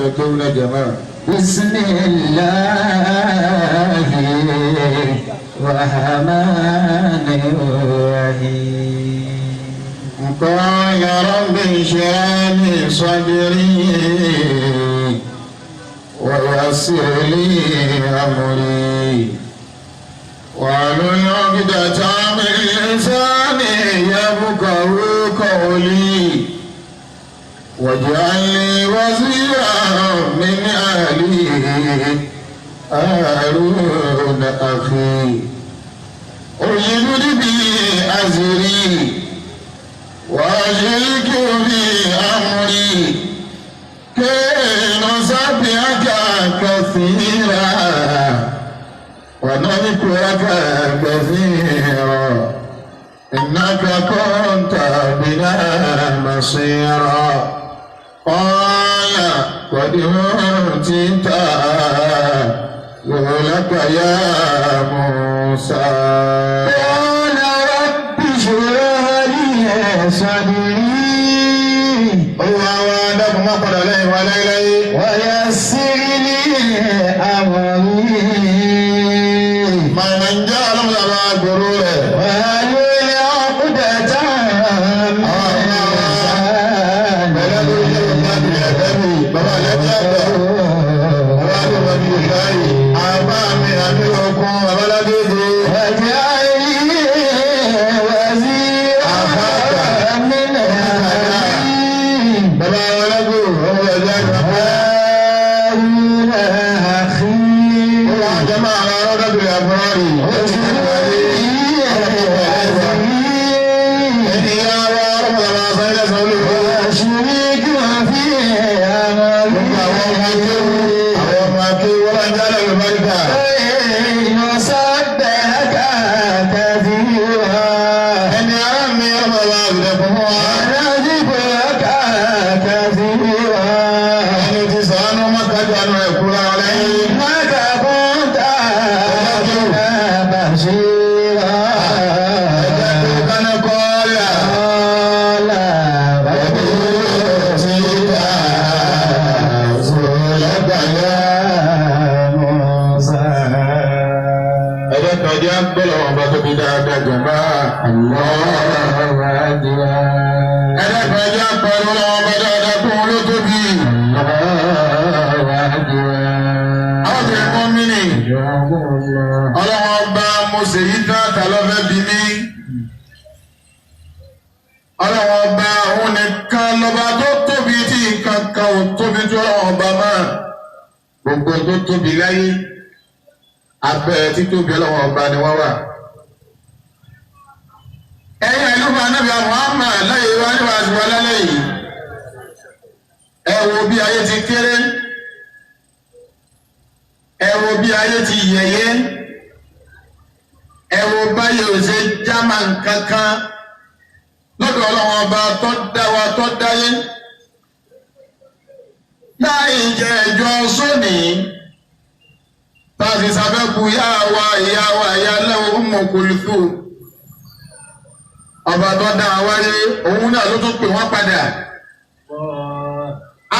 Bẹ̀rẹ̀ kéwú náà jẹ̀mọ́. بسم الله الرحمن الرحيم. قال رب اشرح لي صدري ويسر لي أمري واحلل عقدة من لساني يفقهوا قولي واجعل لي وزيرا من أهلي هارون أخي اشدد به أزري وأشركه في أمري كي نسبحك كثيرا ونذكرك كثيرا إنك كنت بنا بصيرا. قال قد أوتيت سؤلك يا موسى. قال رب اشرح لي صدري Olúwa wa, dákun, má padà lẹ́yìn wa láéláé. ويسر لي أمري. Màmá ń jẹ́ ọlọ́mọdé àbá gbòòrò rẹ̀. واحلل عقدة من Pẹ̀lú لساني ẹgbẹ́ ìjọba ìbílẹ̀ ẹ̀fẹ́ mi, bàbá àlẹ́bí àgbà, bàbá àgbà mi ò báyìí, àbá mi àbí okun, babalágége. واجعل لي وزيرا من أهلي. Bàbá ọlọ́gbò, ọmọ ẹ̀jẹ̀ àgbà. هارون أخي. Ó wà jẹ́ máa ra ọlọ́dọ̀bìnrin àbúrò. Ẹni yá wa ọlọ́mọdé àbá sáré lẹ́sàn-án olóògbé. وأشركه في Gbogbo àwọn ọmọ akéwù, أمري. àwọn ọmọ akéwù, wọ́n bá ń jálẹ̀ lùbáríkà. كي نسبحك كثيرا. Ẹni ará mi, ọlọ́mọdé àbá àgùdẹ̀ fún wa. ونذكرك كثيرا. Ẹni tí sàánú mọ́kájú àánú rẹ̀ kúrò lára lẹ́yìn. إنك كنت بنا بصيرا. Ẹ̀jẹ̀ tó kánná kọ́ọ́lá. قال رب Títa sọ̀lọ́gbà yá. يا موسى. Ẹ̀jẹ̀ kan jẹ́ gbọ́dọ̀ wọn bá tóbi dáadáa jọ̀mọ́. الله أكبر. Ẹ̀jẹ̀ kan jẹ́ pẹ̀lú wọn bá dáadáa kún un ló tóbi. الله أكبر. Àwọn tí wọ́n mí nì. الله. Ọlọ́wọ́n bá mo ṣe yí tán, ta ló fẹ́ bí mi. Ọlọ́wọ́n bá òun nìkan lọ́ba tó tóbi tí nǹkan kan ò tóbi tó ọlọ́wọ́n bá máa. Gbogbo tó tóbi láyé, abẹ́ títóbi ọlọ́wọ́n ọba ni wọ́n wà. Ẹ̀yin ìlú bá Nábì Muhammad láyé wá níwá àti wá lálẹ́ yìí. Ẹ wo bí ayé ti kéré. Ẹ wo bí ayé ti yẹ̀yẹ́. Ẹ wo báyìí ò ṣe jámà kankan lọ́dọ̀ ọlọ́wọ́n ọba tó dá wa tó dáyé. Láì jẹ́ ẹjọ́ sóní tá a sì ṣàfẹ́kù yá wa, ìyá wa, ìyá lẹ́wọ̀ Ummu Kulthum. Ọba tó dá wa wáyé, òun náà ló tún pè wọ́n padà.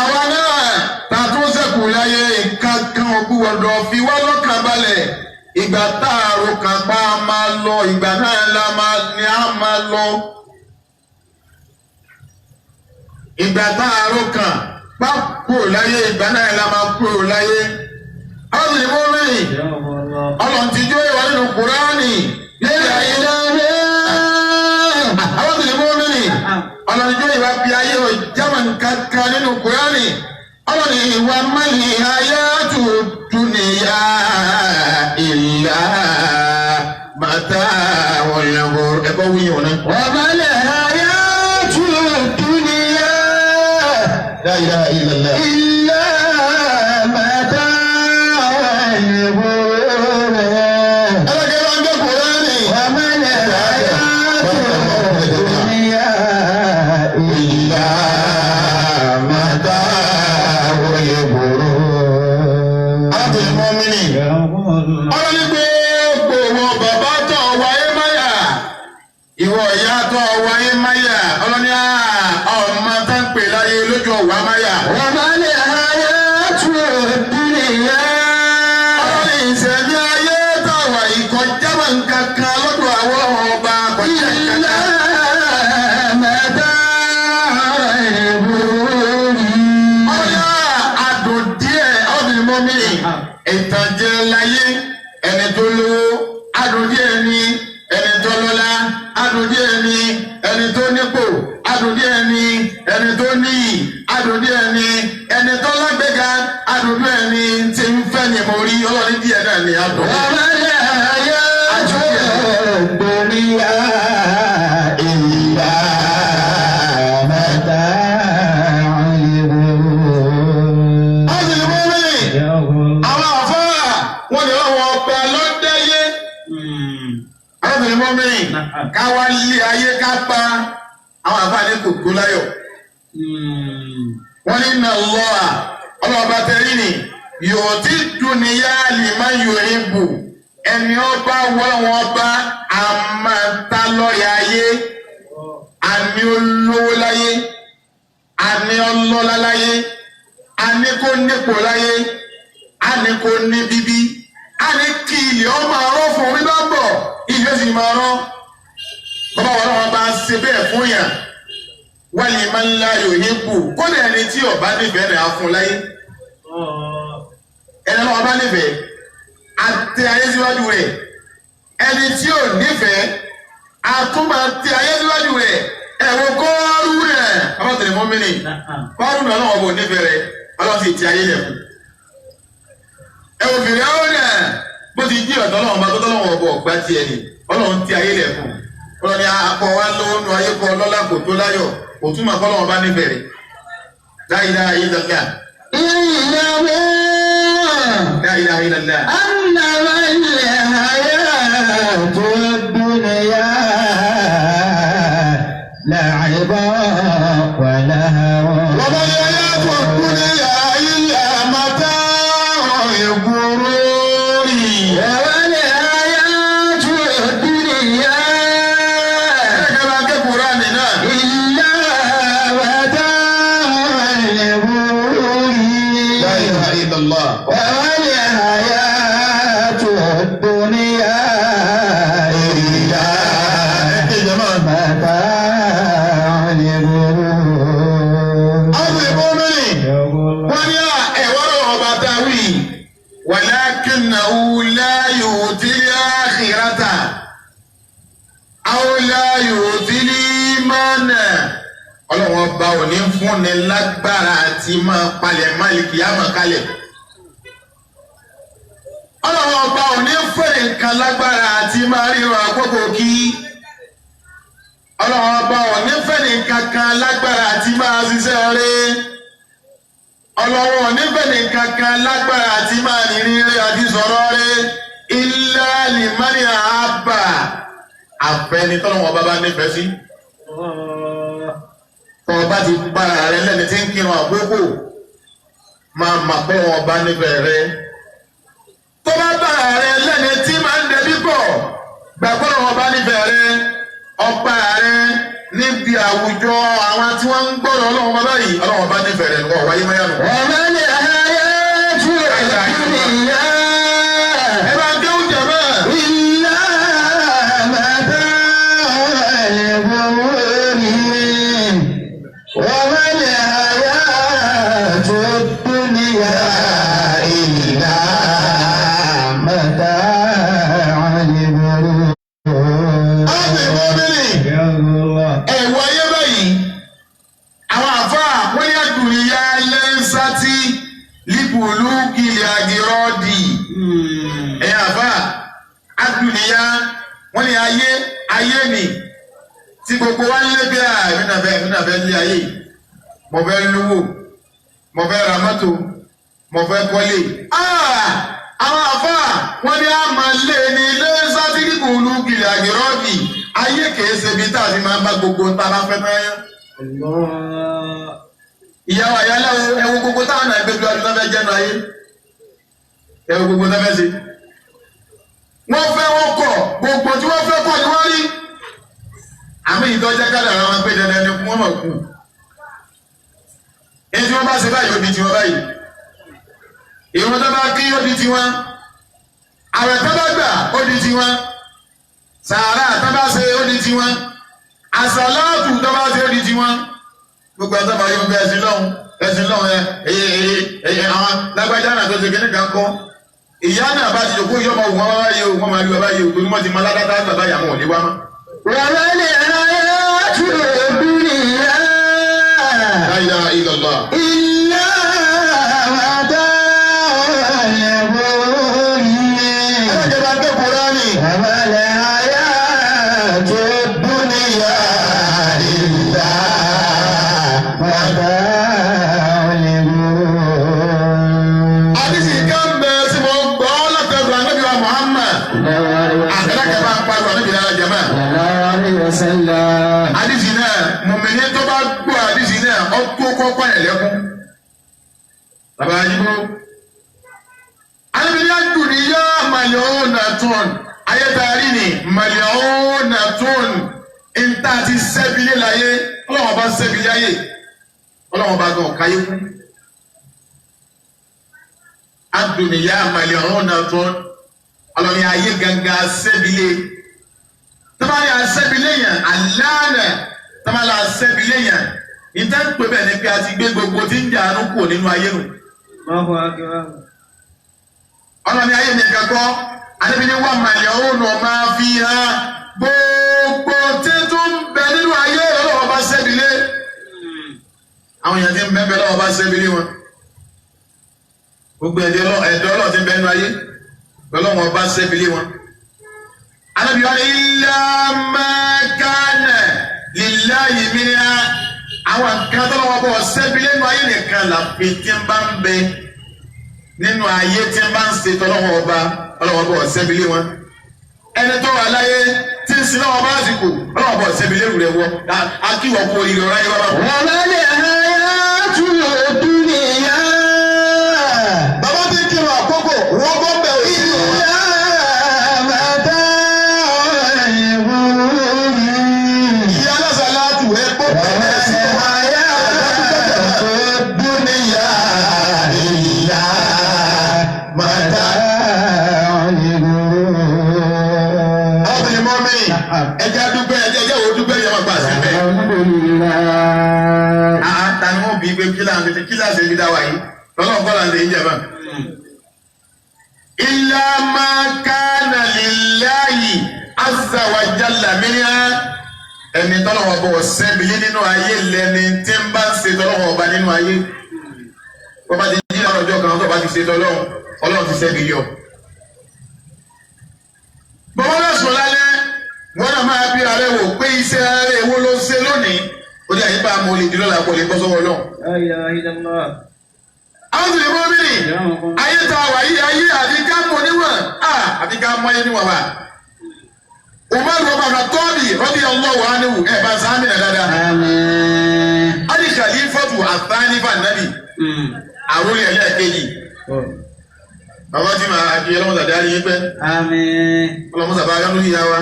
Àwa náà ta tún ṣẹ́kù láyé, nǹkan kan ò gbúdọ̀ fi wá lọ́kàn balẹ̀. Ìgbà tá a ro kàn pa á máa lọ, ìgbà náà la máa ní a máa lọ. Ìgbà tá a ro kàn pa kúrò láyé, ìgbà náà la máa kúrò láyé. Àwọn ìmọ̀ rìn ọlọ́run ti jó ìwà nínú Kùránì lẹ́yìn ayé. Àwọn ìmọ̀ rìn ọlọ́run jó ìwà bí ayé ò jámà kankan nínú Kùránì. Ọlọ́run ìwà mẹ́lì ayé tó dúnìyà ìlà bàtà wọ̀nyẹ̀wò ẹ̀kọ́ wíyọ̀ náà. وما الحياة الدنيا La ilaha illallah. إلا متاع الغرور. Ẹlẹ́gẹ̀ẹ́ bá ń gbé Kùránì. وما الحياة الدنيا إلا متاع الغرور. Arábìnrin mọ́mìnì. Ọlọ́run ní gbogbo ìwọ bàbá tó wáyé máyà. Ìwọ ìyá tó wáyé máyà. Ọlọ́run ní ọmọ tá ń pè láyé lójú ọ̀wá máyà. وما الحياة الدنيا Ọlọ́run ìṣẹ̀mí ayé tàwa ìkọjá máa ń kankan lọ́dọ̀ àwọn ọba kọjá إلا kankan. متاع الغرور. Ọ̀yá adùn díẹ̀ ọ̀dùn mọ́mí ìtànjẹ láyé ẹni tó lówó adùn díẹ̀ ni ẹni tó lọ́lá adùn díẹ̀ ni ẹni tó nípò adùn díẹ̀ ni ẹni tó níyì adùn díẹ̀ ni ẹni tó lágbèéká adùn díẹ̀ ni tí ń fẹ́ ni mo rí ọlọ́ni díẹ̀ náà ni adùn. وما الحياة الدنيا إلا متاع الغرور. Ọ̀dùn mọ́mí àwọn àfáà wọn ni ọwọ́ ọba lọ́dẹ́yé. Arábìnrin mọ́mí káwá lé ayé ká pa àwọn àfáà ní kòkó láyọ̀. Wọ́n ní nà lọ́à ọlọ́ọ̀bá tẹ̀rí ni yóò ti dùnìyà lè má yóò ibù ẹni ọba wọ́n wọn bá a máa ta lọ́ọ̀yà ayé àmì olówó láyé àmì ọlọ́lá láyé àmì kò nípò láyé àmì kò ní bíbí àmì kí ilé ọmọ arọ́ fún mi bá ń bọ̀ ilé sì máa rán bàbá wọn náà bá ṣe bẹ́ẹ̀ fún yàn wálé máa ń láyò ní kù kódà ẹni tí ọba nífẹ̀ẹ́ rẹ̀ á fún láyé ẹni náà ọba nífẹ̀ẹ́ àti ayé síwájú rẹ̀ ẹni tí ò nífẹ̀ẹ́ àtúmọ̀ àti ayé síwájú rẹ̀ ẹ̀rọ kọ́ọ́rù rẹ̀ ọba tẹ̀lé mọ́ mí ni kọ́ọ́rù náà ọlọ́wọ́ bò nífẹ̀ẹ́ rẹ̀ ọlọ́wọ́ sì ti ayé rẹ̀ kù ẹ̀wò fìrẹ́ ọ̀hún náà bó ti jí ọ̀tọ̀ ọlọ́wọ́ bá tó tọ́lọ́wọ́ bọ̀ gbá tiẹ̀ ni ọlọ́run ti ayé rẹ̀ kù ọlọ́ni akọ wa lówó nu ayé kọ lọ́lá kò tó láyọ̀ kò túmọ̀ kọ́lọ́wọ́ bá nífẹ̀ẹ́ rẹ̀ la ilaha illallah إنه la ilaha illallah. أنما الحياة الدنيا لعب ولهو. وما الحياة الدنيا إلا متاع الغرور. وما الحياة الدنيا Ẹ̀ka máa ké Kùránì náà. إلا متاع الغرور. La ilaha illallah. وما الحياة الدنيا إلا Ẹ̀kẹ́ jama. متاع الغرور. Àwọn ìbọn mẹ́rin. Wọ́n ní ẹ̀wọ́rọ̀ ọba táwí. Walakinnahu la yu'til akhirata. Aw la yu'til imana. Ọlọ́run ọba ò ní fúnni lágbára àti máa palẹ̀ máàlìkì á máa kalẹ̀. Ọlọ́run ọba ò ní fún nǹkan lágbára àti máa ríran àkókò kí. Ọlọ́run ọba ò ní fẹ́ nǹkan kan lágbára àti máa ṣiṣẹ́ rẹ̀. Ọlọ́run ò ní fẹ́ nǹkan kan lágbára àti máa rìnrìn rẹ̀ àti sọ̀rọ̀ rẹ̀. Illa liman ahabba. Àfẹ́ni tọ́lọ́run ọba bá nífẹ̀ẹ́ sí. Tọ́ ọba ti bára rẹ lẹ́ni tí ń kírun àkókò máa mà pé wọn ọba nífẹ̀ẹ́ rẹ. Tó bá bára rẹ lẹ́ni tí máa ń dẹbí pọ̀ gbàgbọ́ wọn ọba nífẹ̀ẹ́ rẹ ọba rẹ níbi àwùjọ àwọn tí wọ́n ń gbọ́dọ̀ ọlọ́run ọba báyìí ọlọ́run ọba nífẹ̀ẹ́ rẹ nǹkan wáyé mọ́yánu. وما الحياة الدنيا Ẹ bá ń dé oúnjẹ náà. إلا متاع الغرور. وما الحياة الدنيا إلا متاع الغرور. Ọ̀sẹ̀ ìmọ̀bìnrin ẹ̀wọ̀ ayé báyìí àwọn àfáà wọ́n ní àdùnìyá lẹ́ńsátì líbùlù kìlì àgìrọ́ọ̀dì. Ẹ̀yin àfáà àdùnìyá wọ́n ní ayé ayé nì tí gbogbo wa ń lé bí i èmi náà fẹ́ èmi náà fẹ́ lé ayé yìí. Mo fẹ́ lówó mo fẹ́ ra mọ́tò mo fẹ́ kọ́lé. Ah! Àwọn àfáà wọ́n ní a máa lé ní lẹ́ńsátì líbùlù kìlì àgìrọ́ọ̀dì ayé kìí ṣe ibi tá a ti máa ń bá gbogbo ń tá a bá fẹ́ tán yán. Ìyàwó àyálẹ́ ẹwo gbogbo táwọn náà gbé gbé ọdún fẹ́ jẹ́nu ayé ẹwo gbogbo tó fẹ́ ṣe. Wọ́n fẹ́ wọ́n kọ̀ gbogbo tí wọ́n fẹ́ kọ̀ ni wọ́n rí. Àmì ìtọ́jà kádàrá wọn pé dandan ni wọ́n mọ̀ kú. Èyí tí wọ́n bá ṣe báyìí ó di tiwọn báyìí. Ìrun tó bá kí ó di tiwọn. Àwẹ̀ tó bá gbà ó di tiwọn. Sàárà tó bá ṣe ó di tiwọn. Àsàlátù tó bá ṣe ó di tiwọn. Gbogbo àtàbà yóò gbé ẹ̀sìn lọ́hùn ẹ̀sìn lọ́hùn ẹ̀ ẹ̀ àwọn lágbájá náà tó ṣe kíní kan kọ́. Ìyá náà bá ti jòkó yọmọ wò wọ́n báyìí o, wọ́n máa rí wọn báyìí o, torí wọ́n ti mọ aládàá bàbá ìyàwó ò ní wá mọ́. وما الحياة الدنيا La ilaha illallah. إلا متاع الغرور. Ẹlẹ́jọba ń ké Kùránì. وما الحياة الدنيا إلا متاع الغرور. Àdìsí kan bẹ tí mo gbọ́ látọ̀dọ̀ Ànábì wa Muhammad. Àtẹ̀lẹ́kẹ̀ bá ń pariwo Ànábì lára jẹ̀mọ́. وسلم. Àdìsí náà, mùmìnì tó bá gbọ́ àdìsí náà, ó tó kọ́kọ́ yẹn lẹ́kún. Bàbá Ajíbó. Ànábì ní àdùnníyá màlíọ̀nàtún. Ayétaari ni màlíọ̀nàtún. Nta ti sẹ́bílé láyé, Ọlọ́run bá sẹ́bílé ayé. Ọlọ́run bá gan káyé kú. Àdùnníyá màlíọ̀nàtún. Ọlọ́ni ayé gangan sẹ́bílé. Tọ́mọ́lá asẹ́bílé yẹn, àlànà tọ́mọ́lá asẹ́bílé yẹn. Ìtẹ́ ń pè bẹ́ẹ̀ ni pé a ti gbé gbogbo tí ń jà ánú kù nínú ayé nù. Allahu akbar. Ọlọ́ni ayé mi kankan àdébí ni wà màlẹ̀ òun máa fi hàn gbogbo tí tó ń bẹ nínú ayé lọ́wọ́ bá sẹ́bílé. Àwọn èèyàn ti ń bẹ́ẹ̀ bẹ́ẹ̀ lọ́wọ́ bá sẹ́bílé wọn. Gbogbo ẹ̀dọ́ ọlọ́ọ̀ ti ń bẹ nínú ayé lọ́wọ́ bá sẹ́bílé wọn. Ànábì wa ni illa ma kana lillahi minha. Àwọn nǹkan tó lọ́wọ́ bọ̀ sẹ́bílé nínú ayé nìkan làfi tí ń bá ń bẹ nínú ayé tí ń bá ń ṣe tọ́lọ́wọ́ ọba ọlọ́wọ́ bọ̀ sẹ́bílé wọn. Ẹni tó wà láyé tí ń sin lọ́wọ́ bá lásìkò ọlọ́wọ́ bọ̀ sẹ́bílé rẹ̀ wọ akíwọ̀ kú oríire ọ̀rọ̀ ayé wá bá wọ. وما الحياة الدنيا Bàbá tí ń kírun àkókò wọ́n bọ́ bẹ̀ òsì. إلا متاع الغرور. Ìyá alásàlátù ẹ gbọ́ وما bẹ̀rẹ̀ sí i. الحياة الدنيا إلا متاع الغرور. Ọ̀bìnrin mọ́mí ẹja dúpẹ́ ẹjẹ́ ẹjẹ́ wo dúpẹ́ yẹn máa gbà síbẹ̀. الحمد لله. Àá ta ni wọ́n bí pé kíláàsì kíláàsì ibi dáwà yìí lọ́lọ́run kọ́ là ń ṣe ń jẹ̀mọ́. Illa ma kana lillahi azza wa jalla minha. Ẹni tọ́lọ́wọ́ bọ̀ sẹ́bìlì nínú ayé lẹni tí ń bá ń ṣe tọ́lọ́wọ́ ọba nínú ayé. Bọ́ba ti jí láwọn ọjọ́ kan tó bá ti ṣe tọ́lọ́run, Ọlọ́run ti sẹ́bìlì ọ. Bọ́wọ́ náà sùn lálẹ́, wọ́n náà máa bí ara wò pé iṣẹ́ ara èwo ló ṣe lónìí. Ó ní àyíká mo lè dín lọ́la kó lè bọ́ sọ́wọ́ Ọlọ́run. La ilaha illallah. Àwọn tó lè mọ́ mí nì. Ayé tá a wà yìí, ayé àfi ká mọ̀ níwọ̀n, àfi ká mọ̀ ayé níwọ̀n wa. Umar ọmọ Khattab radiyallahu anhu ẹ̀ bá sáámi nà dáadáa. آمين. Ali khalifatu athani fa nabi. Àròlé ẹlẹ́ẹ̀kejì. Bàbá tí màá kí ọlọ́mọ tàbí àríyìn pẹ́. Àmín. Ọlọ́mọ tàbí ayọ́nú ìyá wa.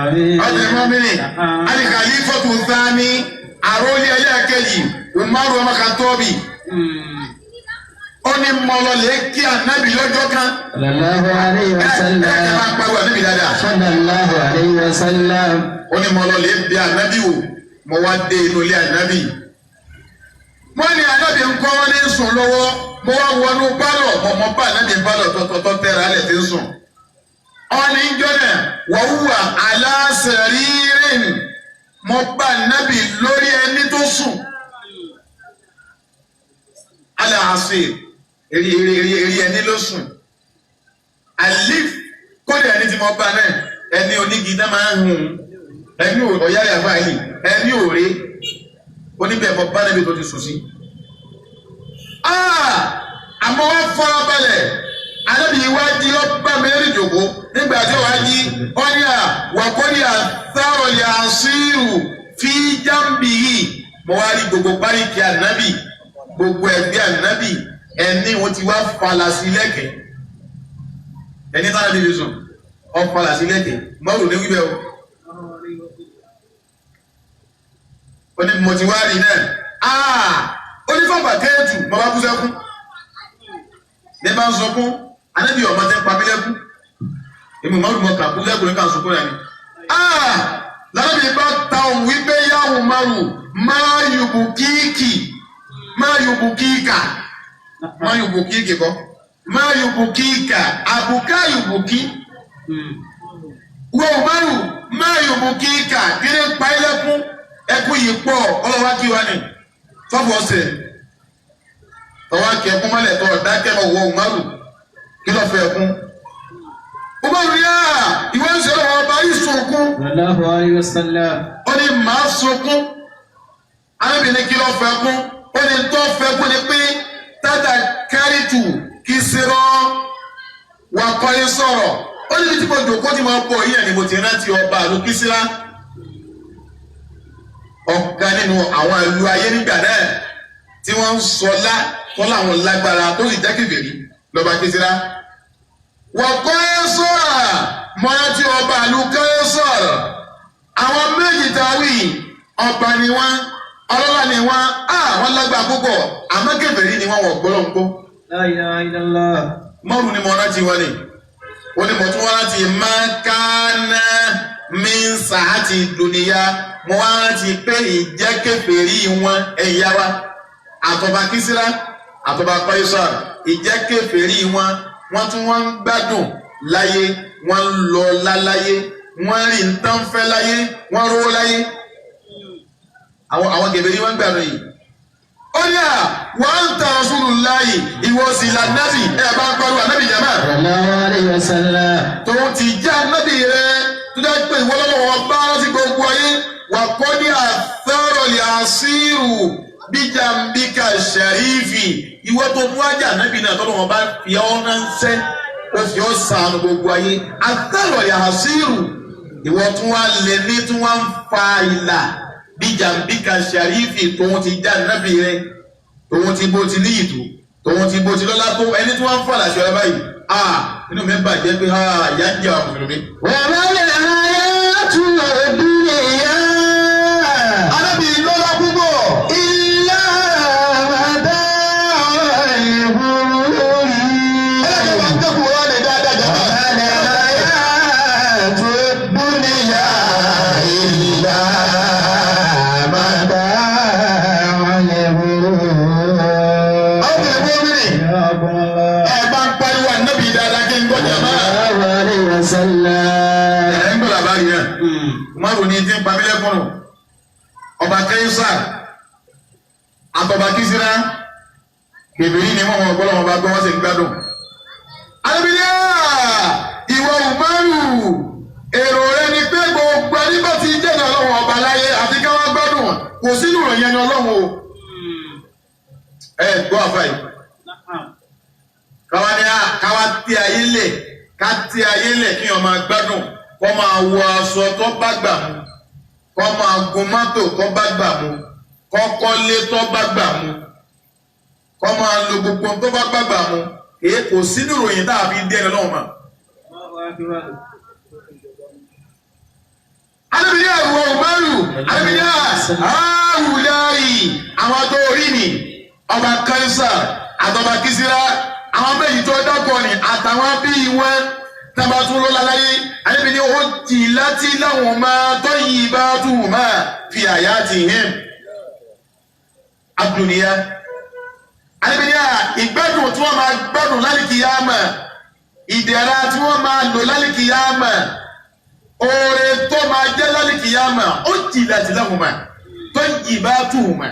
Àmín. Ọdún ẹ̀mọ́ mi ni Ali khalifatu thani àròlé ẹlẹ́ẹ̀kejì Umar ọmọ Khattab. Ó ní mọ̀lọ́lẹ̀ kí ànábì lọ́jọ́ kan. Sallallahu alayhi wa Ẹ ẹ sallam. máa ń pariwo ànábì dáadáa. Sallallahu alayhi wa sallam. Ó ní mọ̀lọ́lẹ̀ bí ànábì wò mo wá dé inú ilé ànábì. Wọ́n ní ànábì ń kọ́ wọ́n ní sùn lọ́wọ́ mo wá wọnú pálọ̀ mo mọ bá ànábì pálọ̀ tọ́tọ́tọ́ tẹ́ra alẹ̀ tí ń sùn. Ọ̀ní jọ́nà wàhùwà aláṣẹ̀rírìn mo bá ànábì lórí ẹni tó sùn. Aláṣẹ eri eri eri eri ẹni ló sùn. Alif kódà ẹni tí mo bá náà ẹni onígi náà máa ń hùn ẹni ọ̀yá yàgbá yìí ẹni òré oníbẹ̀ mọ bá níbi tó ti sùn sí. Àmọ́ wọ́n fara balẹ̀ alábì wá jí ọba mẹ́rin jòkó nígbà tí wàá jí wọ́n ní à wàkọ́ni àtàrọ̀lẹ̀ àṣírù fi jáǹbì yìí mo wá rí gbogbo páríkì ànábì gbogbo ẹgbẹ́ ànábì ẹni wọ́n ti wá falà sí lẹ́kẹ̀ẹ́ ẹni táwọn ẹbí fi sùn ọ falà sí lẹ́kẹ̀ẹ́ mọ́rùn ní wíbẹ̀ o. Ó ní mo ti wá rí náà aa ó ní fọ́nbà kéètù mo bá kú sẹ́kún. Ní bá ń sọkún, anábì ọmọ tẹ́ ń pa mí lẹ́kún. Èmi ò má lùmọ̀ kà kú lẹ́kùn ní ká sunkún rẹ̀ ni. Lànàbì bá ta òun wípé yáwù márù máa yùbù kíìkì máa yùbù kíìkà máa yùbù kíìkì kọ́ máa yùbù kíìkà àbùká yùbù kí. Wọ́n márù máa yùbù kíìkà kí ni pa ẹ́ lẹ́kún ẹkún yìí pọ̀ ọlọ́wà kí wa ni tọ́fọ̀ ọ̀sẹ̀ tọ́wọ́ kí ẹkún mọ́lẹ̀ tọ́ dákẹ́ mọ́ wọ́n márù kí lọ́ fẹ́ ẹkún. Umaru ní à ìwé ń sọ̀rọ̀ ọba yìí sunkún. Sallallahu alayhi wa sallam. Ó ní màá sunkún. Arábìnrin kí ló fẹ́ kún? Ó ní tó fẹ́ kún ni pé tata kárìtù kì í sèrò wà kọ́lé sọ̀rọ̀. Ó ní tí mo jòkó tí mo bọ̀ yíyà ni mo ti rántí ọba àlù Kísírà. Ọ̀kan nínú àwọn ìlú ayé nígbà náà tí wọ́n ń sọlá tọ́lá àwọn lágbára tó sì jẹ́ kèfèrí lọ́ba Kísírà wọ́n sọ̀rọ̀ mọ́rántí ọba àlù kẹ́sọ̀rọ̀ àwọn méjì tàwí ọba ni wọ́n ọlọ́lá ni wọ́n àwọn lágbàá púpọ̀ àmọ́ kèfèrí ni wọ́n wọ̀ gbọ́dọ̀ ń gbọ́. La ilaha illallah. Mọ́rù ni mọ́rántí wọn ni wọ́n ni mọ̀tún wọn rántí mákànnà mínsàátì dùnìyà mo wá rántí pé ìjẹ́ kèfèrí wọn ẹ̀yà wa àtọ̀bà Kísírà àtọ̀bà Kọ́ísọ̀r ìjẹ́ kèfèrí wọn wọ́n tún wọ́n ń gbádùn láyé wọ́n ń lọ láláyé wọ́n rí nǹkan fẹ́ láyé wọ́n rówó láyé. Àwọn kèfèrí wọ́n ń gbádùn yìí. Ó ní à wọ́n ń ta Rasulullahi ìwọ sì là nábì ẹ̀ bá ń pariwo ànábì jàmá. Sallallahu alayhi wa sallam. Tòun ti já nábì rẹ tó jẹ́ pé ìwọ lọ́wọ́ bá rántí gbogbo ayé wà kọ́ ní àfẹ́rọ̀lì àṣírù bíjàmbíkà ṣàrífì ìwọ tó mú ajá nábì náà tọ́lọ́ wọn bá fi ọ́ ránṣẹ́ ó fi ọ́ sànù gbogbo ayé àfẹ́rọ̀lì àṣírù ìwọ tún wá lè ní tún wá ń fa ìlà bíjàmbíkà ṣàrífì tòun ti já nábì rẹ tòun ti bó ti níyì tó tòun ti bó ti lọ́lá tó ẹni tí wọ́n ń fà láṣọ ẹ báyìí ah inú mi bàjẹ́ pé ah ìyá ń jẹ àwọn mùsùlùmí. Wa mal hayatu dunya. Anábì lọ́lá púpọ̀. Illa mata'ul ghurur. Ẹlẹ́dẹ̀ máa ń dẹ́kun wọ́n lè dáadáa jẹ́ Wa mal hayatu dunya illa mata'ul ghurur. Àwọn ìwé mìíràn Jazakumullah. ẹ bá ń pariwo ànábì dáadáa kí n gbọ́ jẹ́ máa. Sallallahu alayhi wa sallam. Ẹ̀ ń gbọ́dọ̀ àbáyé náà. Umaru ní ti ń pa mí lẹ́kùn. Ọba Kẹ́sà àtọ̀bà Kísírà kèbèrè ni wọ́n wọ́n gbọ́dọ̀ wọn bá gbọ́ wọ́n sì ń gbádùn. Alábìlẹ̀ ìwọ Umaru èrò rẹ ni pé gbogbo ẹni bá ti jẹ́ ní ọlọ́run ọba láyé àti káwá gbádùn kò sínú ìròyìn ẹni ọlọ́run o. Ẹ gbọ́ àfà yìí Na'am. káwa ní a káwa tí ayé lẹ̀ ká tí ayé lẹ̀ kí wọ́n máa gbádùn kó máa wọ aṣọ tó bá gbà mu kó máa gun mọ́tò tó bá gbà mu kó kọ́lé tó bá gbà mu kó máa lo gbogbo tó bá gbà mu èyí kò sínú ìròyìn tá a fi dé ẹni lọ́wọ́ mọ́. Allahu akbar. Alábìlẹ̀ àwọn Umaru alábìlẹ̀ àwùláyì àwọn tó rí ni ọba Káísà àtọba Kísírà àwọn méjì tó dákọ̀ ni àtàwọn bíi wọn tábà tún lọ́la láyé alábìlẹ̀ ó jì láti láwọn máa tọ́ yìí bá tù máa fi àyà ti hẹ́m. Abdùnìyà alábìlẹ̀ ìgbádùn tí wọ́n máa gbádùn lálìkìyàmà ìdẹ̀ra tí wọ́n máa lò lálìkìyàmà oore tó máa jẹ́ lálìkìyàmà ó jìlá tìláhùnmá tó yìí bá tùhùnmá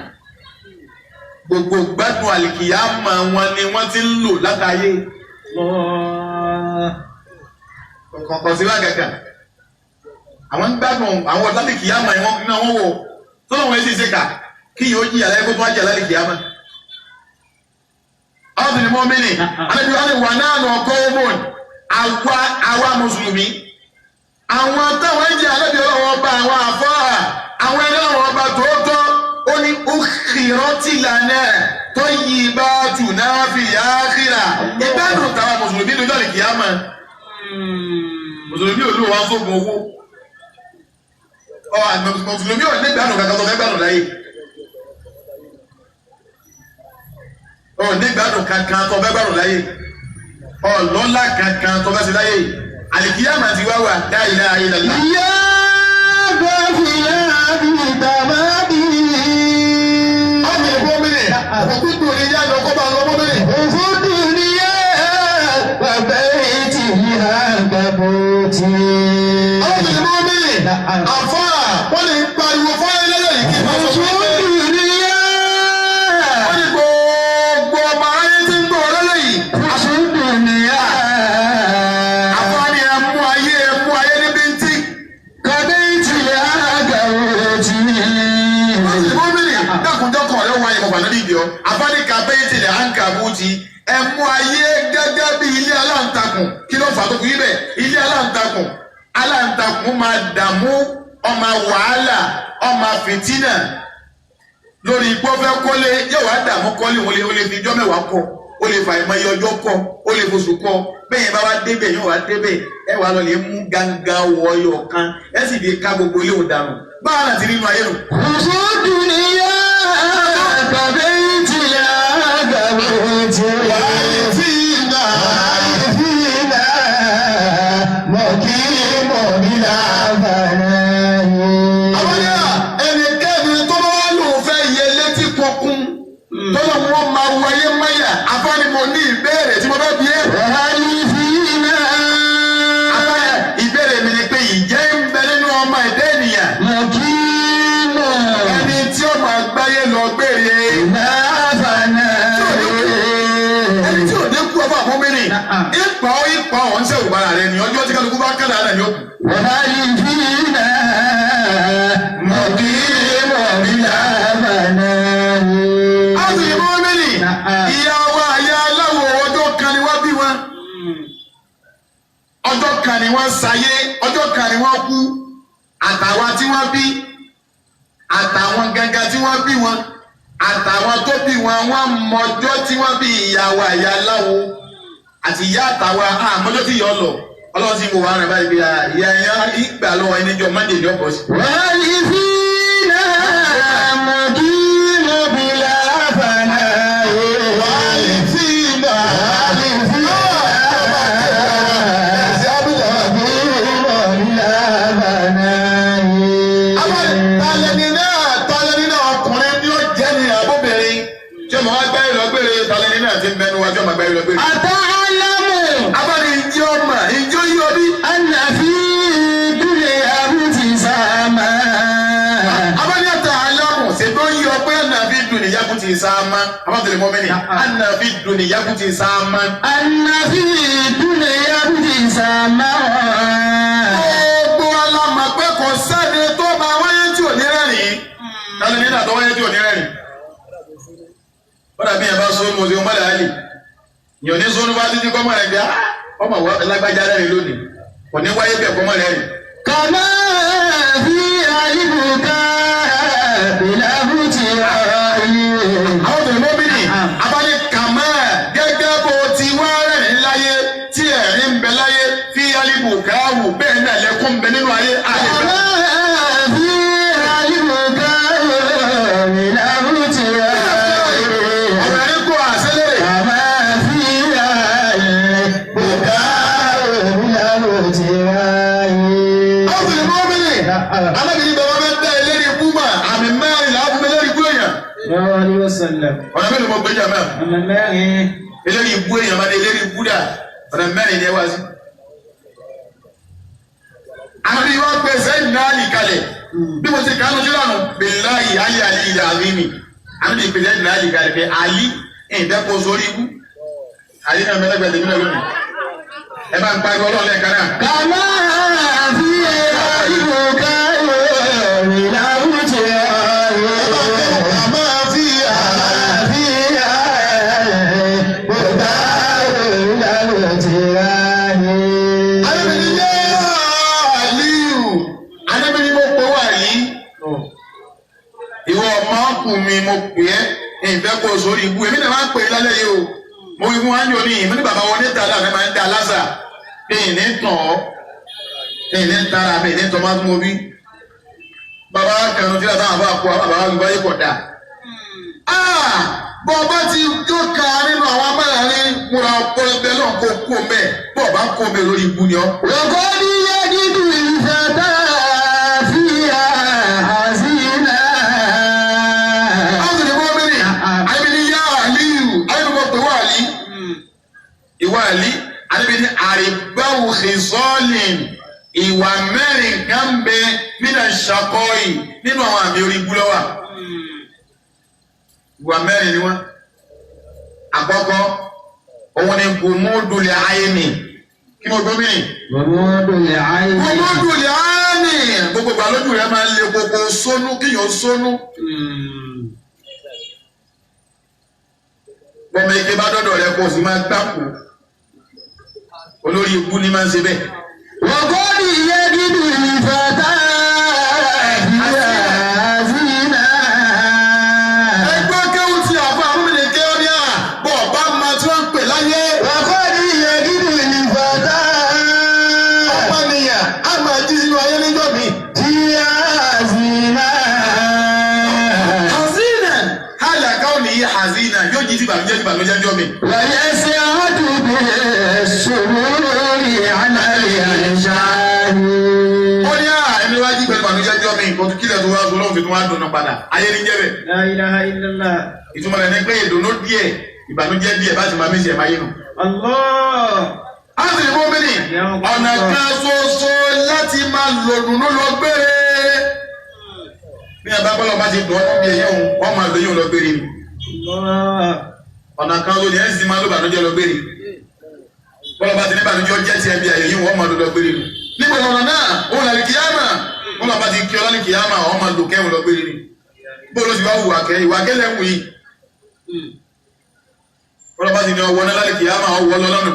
gbogbo gbádùn àlìkìyàmà wọn ni wọ́n ti ń lò látàyè Allah. kọ̀ọ̀kan sí wákàkà àwọn ń gbádùn àwọn lálìkìyàmà ni wọ́n ní wọ́n wò tó lọ́wọ́ ẹ̀ sì ṣe kà kí yóò jìyà láyé kó tó wá jìyà lálìkìyàmà. Ọ̀sìn ni mọ́mìnì alẹ́bí wọn ni wà náà nà ọkọ̀ ọmọ àwa àwa mùsùlùmí àwọn táwọn ń jẹ alẹ́bí ọlọ́wọ́ ọba àwọn àfọ́à àwọn ẹni ọlọ́wọ́ ọba tòótọ́ ó ní òkìrọ́tì lànà tó yí bá tù náà fi àkìrà ìgbádùn táwa mùsùlùmí lójú àlìkìyàmà mùsùlùmí ò lù wá sógun owó ọ mùsùlùmí ò ní gbádùn kankan tó fẹ́ gbádùn láyé ọ ní gbádùn kankan tó fẹ́ gbádùn láyé Ọlọ́lá kankan tó bá ṣe láyé yìí. Àlìkíyàmà ti wá wà la ilaha illallah. يا غافلا بتمامه Ọmọ ìbò mìíràn, òkúkú ni yá lọ kọ́ bá lọ mọ́ mìíràn. وفي الدنيا وبيتها كبوتي Ọmọ ìbò mìíràn, àfáà wọ́n lè pariwo fún ẹlẹ́yẹ̀ yìí kí n máa sọ وفي fún ẹ. الدنيا Wọ́n ní gbogbo ọmọ ayé tí ń gbọ́ ọlọ́lẹ̀ yìí. وفي الدنيا Àfáà ni ẹ mú ayé ẹ mú ayé níbi tí. كبيتها كبوتي Gómìnà dákunjọ́ kan ọ̀rẹ́ wáyé mọ̀gbà lórí ìdí ọ́. Àfáà ní kàbẹ́yìntì lẹ̀ à ń kàbútì. Ẹ mú ayé gẹ́gẹ́ bí ilé aláǹtakùn. Kí ló fà á tó fi bẹ́ẹ̀? Ilé aláǹtakùn. Aláǹtakùn máa dààmú ọmọ wàhálà ọmọ fìtínà lórí ipò fẹ́ kọ́lé yóò wá dààmú kọ́lé òun lè ó lè fi ijọ́ mẹ́wàá kọ́ ó lè fà ìmọ̀ iye ọjọ́ kọ́ ó lè fosùn kọ́ bẹ́ẹ̀ yẹn bá wá débẹ̀ yóò wá débẹ̀ ẹ wàá lọ lè mú gángan wọ ọyọ kan ẹ sì fi ká gbogbo ilé òun dànù báwa náà ti rí inú ayé nù. وفي الدنيا كبيتها كبوتي fìlà فينا مقيم بلا فناء àwọn yà ẹnikẹ́ni tó bá wà lóun fẹ́ yẹ létí kọkún tó lọ wọ́n máa wọ ayé máyà afánimọ̀ ní ìbéèrè tí mo fẹ́ bi ẹ́. وهل فينا Afáyà, ìbéèrè mi ni pé ìjẹ́ ń bẹ nínú ọmọ ẹ̀dá ènìyàn مقيم ẹni tí ó máa gbáyé lọ gbére بلا فناء ẹni tí ò ní kú ọba àmúmínì ipa ó ipa ọ̀ ń sẹ̀wò bára rẹ ní ọjọ́ tí kálukú bá kádà rẹ̀ ní òkú. وهل فينا مقيم بلا فناء Áàtì ìmúmínì ìyá wa ìyá aláwọ̀ ọjọ́ kan ni wọ́n bí wọn. Ọjọ́ kan ni wọ́n sayé ọjọ́ kan ni wọ́n kú àtàwa tí wọ́n bí àtàwọn gangan tí wọ́n bí wọn àtàwọn tó bí wọn wọ́n mọjọ́ tí wọ́n bí ìyá wa ìyá aláwo àti ìyá àtàwa àmọ́jọ́ tí yọ lọ ọlọ́run sì wò wá rẹ̀ báyìí bí ìyá ìyá ìgbà lọ́wọ́ ẹni jọ mọ́ndé ní ọ̀pọ̀ sí. وهل فينا مقيم بلا فناء Wàhálì وهل فينا مقيم بلا فناء Àwọn talẹ́ni náà talẹ́ni náà ọkùnrin ni ó jẹ́ ní àbóbìnrin tí ọmọ wa gbáyé lọ gbére talẹ́ni náà ti ń bẹnu wa tí ọmọ gbáyé lọ gbére. أتعلم Abáni ìjọ ọmọ ìjọ yí ọbí. أن في الدنيا ابتساما Abáni àtà alámù ṣètò yí ọ pé ànàfi dùn níyàkú ti sáámá. Abáni mọ́mìnì ànàfi dùn níyàkú ti sáámá. أن في الدنيا ابتساما Gbogbo alamọ̀ pé kò sẹ́ni tó máa wáyé tí ò ní rẹ́rìn-ín. Talẹ́ni náà tó wáyé tí ò ní rẹ́rìn-ín. Ó dàbí ẹ̀ bá sọ́nù ọ̀sẹ̀ ọmọdé àlè. Ìyọ̀ ní sọ́nù bá títí kọ́mọ rẹ̀ gbé ọmọ lágbájá rẹ́rìn lónìí. Kò ní wáyé bẹ́ẹ̀ kọ́mọ rẹ̀ rìn. كما في البكاء بلا فتراء Àwọn tó ní mọ́bìnrin abáni kàmá gẹ́gẹ́ bó ti wá rẹ̀rìn láyé tí ẹ̀rín ń bẹ láyé fi alibu káwù bẹ́ẹ̀ náà lẹ́kún ń bẹ nínú ayé àlè bẹ́ẹ̀. كما في البكاء بلا فتراء Ọ̀rọ̀ ẹ̀rín kò àṣẹlẹ̀. كما في البكاء بلا فتراء Àwọn tó ní mọ́bìnrin alábìrin bàbá bẹ́ẹ̀ dá ẹlẹ́rìí ikú mà àmì mẹ́rin làá fún ẹlẹ́rìí ikú èèyàn. Alaihi wasallam. Ọ̀nà mélòó mo gbé jà mẹ́rin? Ọ̀nà mẹ́rin. Eléyìí ibú èèyàn máa ní eléyìí ibú dà ọ̀nà mẹ́rin ni ẹ wá sí. Àbí wọ́n pe sẹ́yìn náà nì kalẹ̀ bí mo ti kà á lójú lánàá billahi alí alí ilẹ̀ àbí mi. Àbí ìpè sẹ́yìn náà nì kalẹ̀ pé alí ìfẹ́ kó sórí ibú. Alí náà mẹ́lẹ́gbẹ̀ẹ́ tèmi náà lónìí. Ẹ bá ń pariwo ọlọ́run lẹ́ẹ̀kan náà. كما في البكاء بلا فتراء Àmọ́ fi Ànábì ní yá Aliyu. Ànábì ní mo pè wá yìí. Ìwọ ọmọ ọkùn mi mo pè ẹ́ ìfẹ́ kó o sórí ibú èmi náà máa ń pè é lálẹ́ yìí o. Mo wí fún wájú òní mo ní bàbá wọn níta láàfin máa ń da lásà. Bí ìní tàn ọ́, bí ìní tara mi ìní tọ́ máa tún mo bí. Bàbá kanu tí látàwọn àbá kú àwọn bàbá wíwá yìí kọ̀ dà. Bọ́ ọba ti jókà nínú àwọn amáràárín múra ọpọlọ bẹ́ẹ̀ náà kó kú mẹ́ bọ́ ọba kó mẹ́ lórí ibu ni ọ́. وقد يجد الفتى فيها حزينا. Àwọn ènìyàn mọ́ mẹ́rin, àyẹ̀bí ni yá àlíyù, àyẹ̀bí mọ̀ pé wà àlí. Ìwà àlí, àyẹ̀bí ni àrìbáwò xìsọ́ọ̀lìn, ìwà mẹ́rin kan bẹ nínú ṣàkọ́yì nínú àwọn àmì orí ibú lọ́wà. Ìwà mẹ́rin ni wọ́n. Àkọ́kọ́, òun ni gòmódùlẹ̀ ayé mi. Kí mo gbọ́ mìíràn? غموض العين. Gòmódùlẹ̀ ayé mi. Gbogbo ìgbà lójú rẹ̀ máa ń le koko sónú kíyàn sónú. Bọ́mọ ike bá dọ́dọ̀ rẹ kó o sì máa gbáko. Olórí ikú ni máa ń ṣe bẹ́ẹ̀. وقد يجد الفتى فيها حزينا. Ẹgbẹ́ kéwù tí àbọ̀ àmúlẹ̀ kéwù ní à bọ̀ bá máa tí wọ́n ń pè láyé. وقد يجد الفتى Ọmọnìyàn á máa jí sínú ayé níjọ́ mi. فيها حزينا. Hazina hàlà káwọn nìyí hazina yóò jí sí ìbànújẹ́ sí ìbànújẹ́ níjọ́ mi. ويسعد بالسرور على الإنسان. Ó ní à ẹni wá jí pẹ̀lú ìbànújẹ́ níjọ́ mi kò tún kílẹ̀ tó wá sọ lóhùn tuntun wá dùnú padà. Ayé ní jẹ́ bẹ̀. La ilaha illallah. Ìtumọ̀ rẹ̀ ni pé ìdùnnú díẹ̀ ìbànújẹ́ díẹ̀ bá ti máa mí sí ẹ̀ máa yé nu. Allah. Áṣìlì mọ́mìnì ọ̀nà kan ṣoṣo láti máa lòdùnú lọ gbére. Bí a bá bọ́lọ̀ bá ti dùn ọ́ bí ẹyẹ òun, wọ́n máa lóyún lọ gbére ni. Allah. Ọ̀nà kan ló ní ẹ̀ ń sì máa ló bànújẹ́ lọ gbére. Bọ́lọ̀ bá ti ní bànújẹ́ ọjẹ́ tiẹ̀ bí ayé yìí wọ́n máa lò lọ gbére ni. Níbo ọ̀nà náà, òun làlì kìyàmà. Bọ́lọ̀ bá ti kí ọ lálẹ́ kìyàmà, wọ́n máa lò kẹ́hùn lọ gbére ni. Bó ló ti wá wùwà kẹ́, ìwà kẹ́lẹ́ ń wù yìí. Bọ́lọ̀ bá ti ní ọwọ́ náà lálẹ́ kìyàmà, ọwọ́ lọ lọ́nà.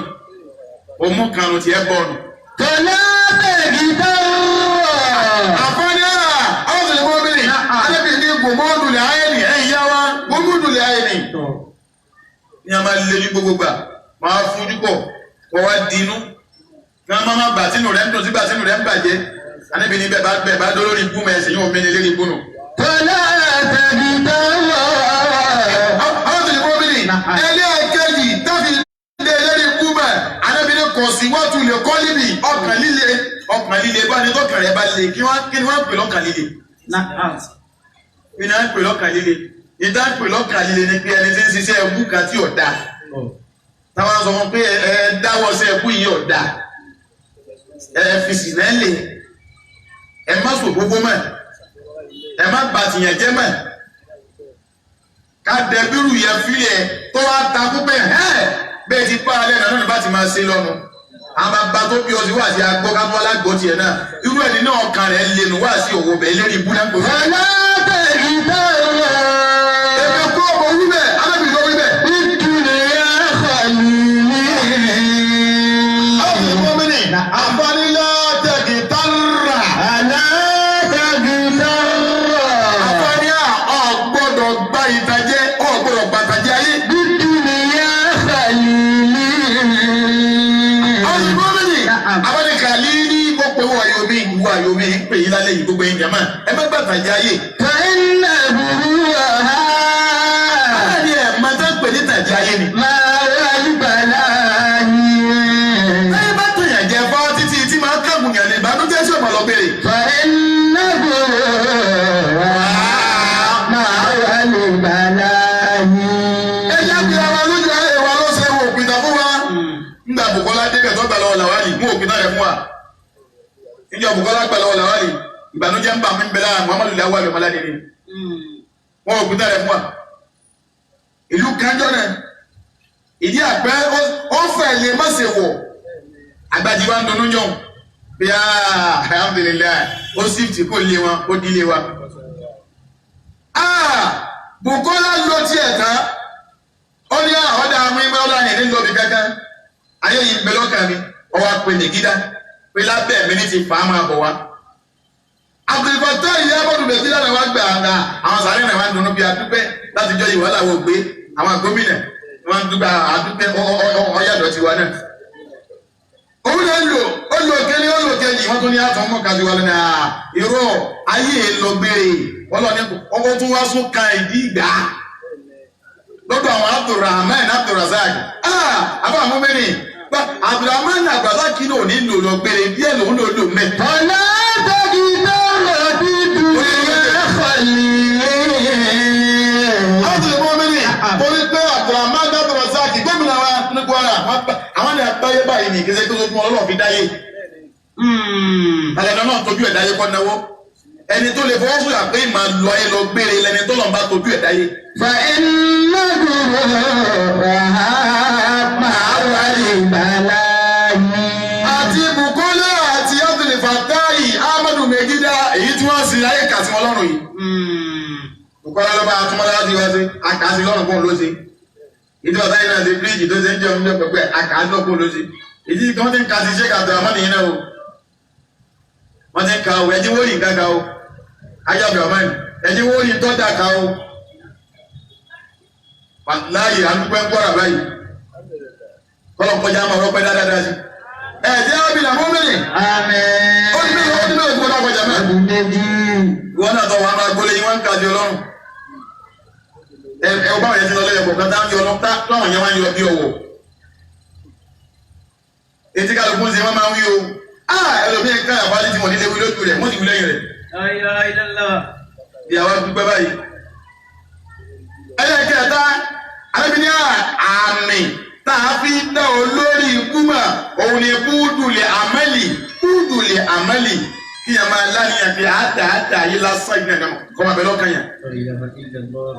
Òmù kanu tiẹ̀ bọ̀ọ̀nù. فلا تجدوا. Àfọ́nì ara àwọn ọ̀sẹ̀ mọ́bìnrin alẹ́bí ní gbòmọ́dùlẹ̀ ayé ni ẹ̀yìn yá wa gbòmọ́dùlẹ̀ ayé ni. Ní a máa lé ní gbogbo gbà máa fúnjú pọ̀ kọ́ wá dinú. Ní a máa má gbà sínú rẹ̀ ń dùn sígbà sínú rẹ̀ ń bàjẹ́. Alẹ́bí ní bẹ́ẹ̀ bá bẹ́ẹ̀ bá dólórí ikú mẹ́ ẹsẹ̀ yóò mẹ́ni lérí ikú nù. فلا تجدوا. Àwọn ọ̀sẹ̀ mọ́bìnrin ẹlẹ́ẹ̀kejì táfi dé lérí ikú mẹ́ alẹ́bí ní kò sí wọ́n tún lè kọ́ líbi ọkàn líle ọkàn líle bá ní tọkàn rẹ̀ bá le kí wọ́n pè lọ́kàn líle. Na'am. Iná ń pè lọ́kàn líle. Ìdá ń pè lọ́kàn líle ni pé ẹni tí ń ṣiṣẹ́ ẹbú kan tí ò dáa. Táwọn sọ fún pé ẹ dáwọ́ sí ẹbú yìí ò dáa. Ẹ fi sìnà lè. Ẹ má sùn gbogbo mọ́. Ẹ má bà tìyàn jẹ́ mọ́. Ká dẹbírù yẹn fílẹ̀ tó wá ta púpẹ̀ ẹ́ bẹ́ẹ̀ ti pa alẹ́ náà lónìí bá ti máa ṣe lọ́nu. Àwọn bàbá tó bí ọ sí wá sí agbọ́ ká tó alágbó tiẹ̀ náà. Irú ẹni náà ọkàn rẹ̀ lè nù wá sí òwò bẹ̀ lérí ibú náà gbòòrò. فلا تجدوا. Èmi kọ́ ọmọ wí bẹ́ẹ̀, alábì ló wí bẹ́ẹ̀. الدنيا خليل. Àwọn mọ́mìnì, àǹfààní látẹ̀kì tààrà. فلا تجدوا. Àǹfààní à ọ̀gbọ́dọ̀ gba ìtàjẹ́, ọ̀gbọ́dọ̀ gbàtàjẹ́ ayé. بالدنيا خليل. Àwọn mọ́mìnì, àwọn kàlí ní gbogbo ìwọ àyòmí, ìwọ àyòmí ń pè yín lálẹ́ yìí gbogbo yín jàmá. Ẹ má gbàtàjẹ́ ayé. فإن غرورها Báyọ̀ ni ẹ̀ máa tẹ́ pè ní tàjẹ́ ayé ni. ما البلاء. Lẹ́yìn bá tẹ̀yàn jẹ fọ́ títí tí máa kẹ́gùn yàn ní ìbànújẹ́ sí ọ̀pọ̀ lọ bèrè. فإن غرورها ما البلاء. Ẹ jẹ́ pé ara lójú ayé wa ló ṣe wo òpìtàn fún wa. Nígbà Bùkọ́lá débẹ̀ tó gbà lọ́wọ́ Làwálì, mú òpìtàn rẹ̀ fún wa. Níjọ́ Bùkọ́lá gbà lọ́wọ́ Làwálì, ìbànújẹ́ ń bà mí ń bẹ lára Muhammadu Lawal Ọmọládé ni. Wọ́n òpìtàn rẹ̀ fún wa. Ìlú kanjọ́ náà, ìdí àpẹ́ ó fẹ̀ lè má ṣe wọ̀. Àgbàjì wa ń dunnú jọ̀ bí a alhamdulilayi ó sì tí kò lé wọn, ó dílé wa. Bùkọ́lá ló tiẹ̀ tán ó ní ọ̀dà àwọn ẹgbẹ́ ọ̀dà yẹn ní lọ́ọ̀bì kankan ayé yìí ń bẹ lọ́kàn mi ọwọ́ apẹ nìgídá pé lábẹ́ mi ní ti fà á máa bọ̀ wá. àgbẹ̀fọ̀tẹ́ ìyá bọ́dù bẹ̀bí lára wa gbà á àwọn sàárẹ̀ náà wà nínú bí adúpẹ́ láti jọ ìwà làwọn ògbé àwọn gómìnà wọn dúpẹ́ adúpẹ́ ọ̀yàdọ̀ tiwa náà. òun náà lò ó lò kẹ́ni ó lò kẹ́ni wọ́n tún ní àtọ̀ mọ́ kàdí wa lónìí à irọ́ ayé lọ gbére wọ́n lọ ní ọkọ̀ tún wá sún kan ìdí ìgbà. Lọ́dọ̀ àwọn Abdulrahman Abdulrazak. Àbá àwọn mẹ́rin. Abdulrahman Abdulrazak kí ló ní lò lọ gbére díẹ̀ lòun lò lò mẹ́. فلا تغتر بالدنيا خليلي. Abdul Mọ́mìnì torí pé Abdulrahman Abdulrazak gómìnà wa ní Kwara àwọn ní àgbáyé báyìí ní ìgbésẹ̀ tó tó Ọlọ́run fi dáyé. Àlẹ́ náà tójú ẹ̀ dáyé kọ́ náwó. Ẹni tó lè fọwọ́ sọ̀yà pé màá lọ ayé lọ gbére lẹni tó lọ́n bá tójú ẹ̀ dáyé. فإن ضرها مع البلاء. Àti Bukola àti Abdul Fatai Ahmadu Megida èyí tí wọ́n sin ayé kà sí wọn lọ́rùn yìí. Bukola ló bá atúmọ̀lá láti wá sí àkàsí lọ́rùn kóun ló ṣe. Ìdí bàtà yìí náà ṣe bíríìjì tó ṣe ń jẹun jẹ pẹpẹ àkàsí lọ́rùn kóun ló ṣe. Ìdí tí wọ́n ti ń ka sí Sheikh Abdulrahman yìí náà o. Wọ́n ti ń ka o, ẹjí wó yìí nǹkan ka o. Ajá Abdulrahman, ẹjí wó yìí tọ́jà ka o. Wàláyé à ń dúpẹ́ ń kọ́ra báyìí. Kọ́lọ̀ kọjá máa rọ́pẹ́ dáadáa sí. Ẹ̀ tí a bí làwọn mẹ́rin. Àmín. Ó ti bẹ́ẹ̀ ó ti bẹ́ẹ̀ kó dákọjà mẹ́. Ọdún méjì. Ìwọ náà tọ̀ wà máa gbólé yín wọ́n ń kàdí Ọlọ́run. Ẹ ẹ báwọn yẹn ti lọ lẹ́yìn kọ̀ọ̀kan tá ń yọ ọlọ́run táwọn yẹn wá ń yọ bí ọwọ́. Etí kálukú ń ṣe wọ́n máa ń wí o. Á ẹlòmíín ká àbálí tí wọ́n nílé wí lójú rẹ̀ wọ́n sì wí lẹ́yìn rẹ̀. La ilaha illallah. Bí àwa dúpẹ́ báyìí. Ẹlẹ́kẹ̀ẹ́ta, arábìnrin àmì tá a fi dá olórí ikú mọ̀ òun ni kúdùlẹ̀ àmẹ́lì kúdùlẹ̀ àmẹ́lì kí ẹ máa láníyàn pé àtàtà yìí lásán yìí nìkan kọ́ máa bẹ lọ́kàn yẹn. La ilaha illallah.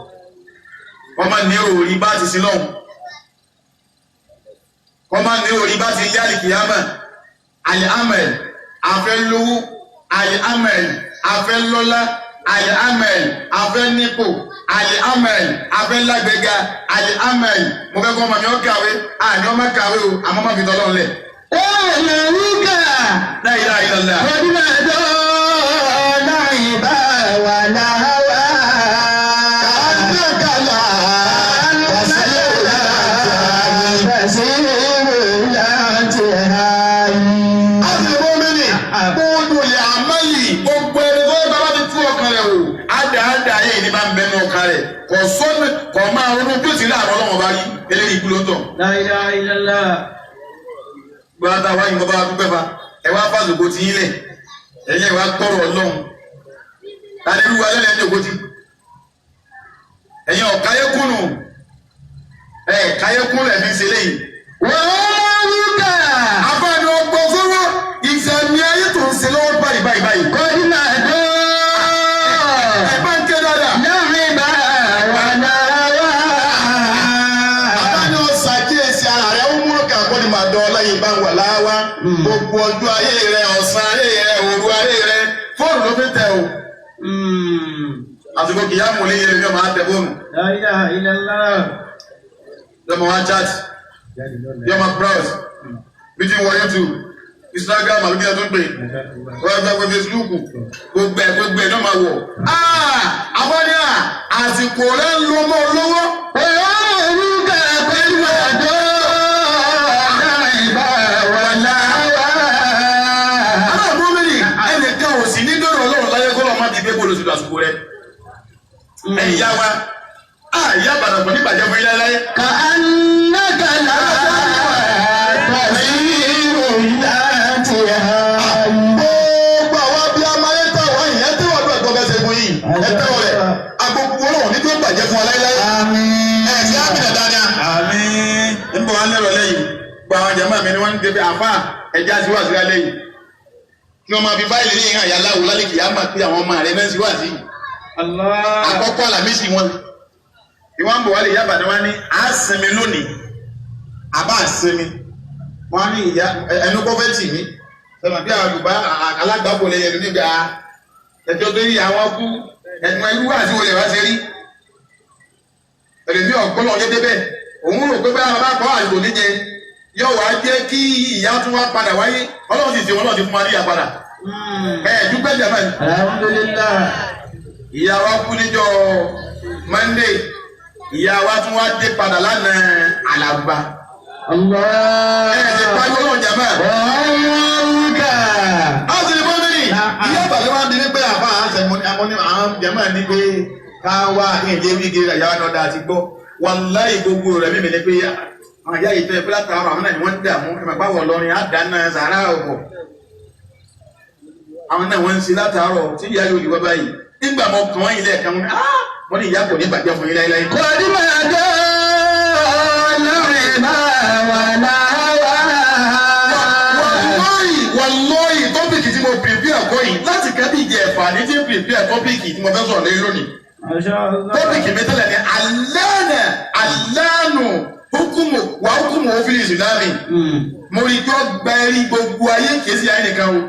Wọ́n máa ní òòrí bá ti sin lọ́hùn. Wọ́n máa ní òòrí bá ti yá àlìkìyámà. Àlìámẹ̀l afẹ́ lówó, àlìámẹ̀l afẹ́ lọ́lá, àlìámẹ̀l afẹ́ nípò, àlìámẹ̀l afẹ́ lágbèéga, àlìámẹ̀l mo fẹ́ kọ́ ọmọ mi ó kàwé, àní ọmọ kàwé o, àmọ́ má fi tọ́lọ́run lẹ̀. Olùrúkà La ilaha illallah. ọdún ẹjọ́ láìbá wà láwá. Kàńtàkàlà, Àtìlẹ́mọ́mìnì, gbogbo ilẹ̀ àmọ́lì, gbogbo ẹni tó bá bá ti tú ọkàn rẹ̀ wò, àdáadáa ayé yìí ní bá ń bẹnu ọkàn rẹ̀, kò sọ́nù, kò máa ronú bí ó ti rí àwọn ọlọ́wọ́n bá rí, eléyìí ikú ló ń tọ̀. La ilaha illallah. Gbọ́dọ̀ tá a wáyé nǹkan bá wa dúpẹ́ fa, ẹ wá fàṣùkò ti yín lẹ̀, ẹ̀yin ẹ̀ wá gbọ́rọ̀ Ọlọ́run. Tani irú wa lẹ́lẹ̀ ń jòkó ti? Ẹ̀yin ọ̀káyékùnù, ẹ̀ káyékùnù ẹ̀ fi ń ṣe léyìí. Olùrúkà Afáàní ọgbọ́n fọwọ́ ìsẹ̀mí ayé tó ń ṣe lọ́wọ́ báyìí báyìí báyìí. ọdún ẹjọ́ Ẹ bá ń ké dáadáa. láìbá wà láwá. Abáni ọ̀sàkíyèsí ara rẹ̀ ó múlò kà kó ni màá dán ọláyé bá ń wà láwá. Gbogbo ọjọ́ ayé rẹ̀, ọ̀sán ayé rẹ̀, òru ayé rẹ̀, fóònù ló fi tẹ̀ o. Àsìkò kìyà mú lé yẹn ló máa tẹ fóònù. La ilaha illallah. Lọ́mọ wá chat, yọ máa browse, bí ti wọ YouTube, Instagram àbí kí ẹ tún pè. Wọ́n gbà pé Facebook, gbogbo ẹ̀ gbogbo ẹ̀ náà máa wọ̀. Abáni à, àsìkò rẹ̀ ń lo mọ́ olówó. Olùrúkà ọdún ẹjọ́ láìbá wà láwá. Aláàbò mẹ́rin ẹnìkan ò sì ní dọ̀rọ̀ Ọlọ́run láyé kọ́ lọ́ọ́ má bí pé kó lọ sí lásìkò rẹ̀. Ẹ̀yin yá wa, á ìyá àbàdàn kò ní bàjẹ́ fún yín láéláé. كأنك لا تسير إلى انتهاء. Gbogbo àwọn abiyamọ ayé táwọn ìyẹn tí wọ́n gbàgbọ́ bẹ́ẹ̀ ṣe fún yìí. Ẹ tẹ́wọ̀ rẹ̀, agbègbè Ọlọ́run ní tó bàjẹ́ fún wa láéláé. Àmín. Ẹ ṣe á bìnà dáadáa. Àmín. Ń bọ̀ wá lẹ́rọ̀ lẹ́yìn. Gbogbo àwọn jàmáà mi ni wọ́n ń débi àfáà ẹja sí wàásù lálẹ́ yìí. Kí wọ́n máa fi fáìlì ní ìhàn ìyá aláwo lálẹ́ kìí á máa pé àwọn ọmọ rẹ̀ náà sí wàásù yìí. Allah. Àkọ́kọ́ àlàmísì wọn. Ìwọ́n bọ̀ wálé ìyá àbàdàn wá ní à á sinmi lónìí. Àbá àsinmi. Wọ́n á ní ìyá ẹnu kọ́ fẹ́ tì mí. Sọ̀rọ̀ bí àwọn àlùbá alágbàbọ̀ lè yẹnu nígbà ẹjọ́ tó yí àwọn kú ẹnu irú àti olè wá ṣe rí. Ẹlòmí ọ̀gbọ́n ọ̀jẹ́ débẹ̀. Òun rò pé báyà bàbá kọ́ àsìkò níjẹ. Yóò wá jẹ́ kí ìyá tún wá padà wáyé. Ọlọ́run sì ṣe wọn náà ti fún wa níyà padà. Ẹ dúpẹ́ jàmbá ni Alhamdulillah. ìyá wa kú níjọ́ Monday, ìyá wa tún wá dé padà lánàá Àlàbá. Allah. Ẹ ẹ pariwo lọ́wọ́ jàmbá. Olùrúkà. A sì ní bọ́mìnì. Ìyá àbàlẹ̀ wa ń di ní pé àfa àṣẹ àwọn jàmbá ní pé ká wá ìyẹn wí gé ìyá wa náà dáa ti gbọ́. Wàláyé gbogbo rẹ̀ mímì ni pé àwọn ìyá yìí tẹ́ pé látàárọ̀ àwọn náà ni wọ́n ń dààmú ẹ̀ bá wọ̀ lọ́rin àdáná sàárà ọ̀bọ̀. Àwọn náà wọ́n ń ṣe látàárọ̀ tí ìyá yóò wá báyìí. Nígbà mo kàn wọ́n ilé ẹ̀ka wọn ni wọ́n ní ìyá kò ní bàjẹ́ fún yín láéláé. قد مدى العبا ونهوى. Wàlọ́ọ̀yì wàlọ́ọ̀yì tọ́pìkì tí mo prepare kọ́ yìí láti kẹ́bí ìjẹ ẹ̀fà ní tí ń prepare tọ́pìkì tí mo fẹ́ sọ̀rọ̀ lórí lónìí. Masha Allah. Tọ́pìkì mi tẹ́lẹ̀ ní alẹ́nà alẹ́nu hukumu wà hukumu òfin ìsìlámì. Mo rí i pé ó gba ẹrí gbogbo ayé kìí sí ayé nìkan o.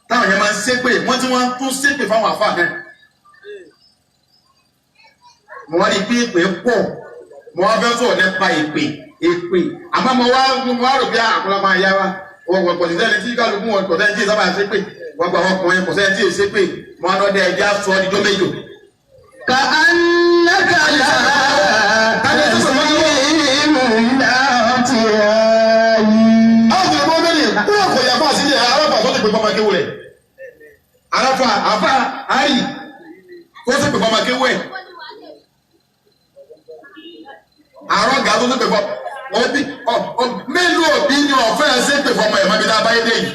Táwọn yẹn máa ń ṣépè wọ́n tí wọ́n tún ṣépè fáwọn àfáà náà. Mo wá rí i pé ìpè pọ̀, mo wá fẹ́ sọ̀rọ̀ nípa ìpè ìpè, àmọ́ mo wá rò bí àkọlọ́ máa yá wa wọ́n kò sí sẹ́ni tí kálukú wọn kò sẹ́ni tí sábà ṣépè, wọ́n gba ọkùnrin kò sẹ́ni tí ì ṣépè, mo wá lọ́dẹ ẹja sọ ọdíjọ́ méjò. كأنك لا تسير إلى انتهاء. Àwọn ọmọ mẹ́rin kó ọkọ̀ yàfa sílẹ̀ aráfà tó ti pè fọmọ kéwù rẹ̀, aráfà àfà àárì tó ti pè fọmọ kéwù ẹ̀, àárọ̀ gà tó ti pè fọ òbí ọ mélòó òbí ni ọ̀fẹ́ ẹ̀ ṣe pè fọmọ ẹ̀ mọ́bi tá a bá yé dé yìí.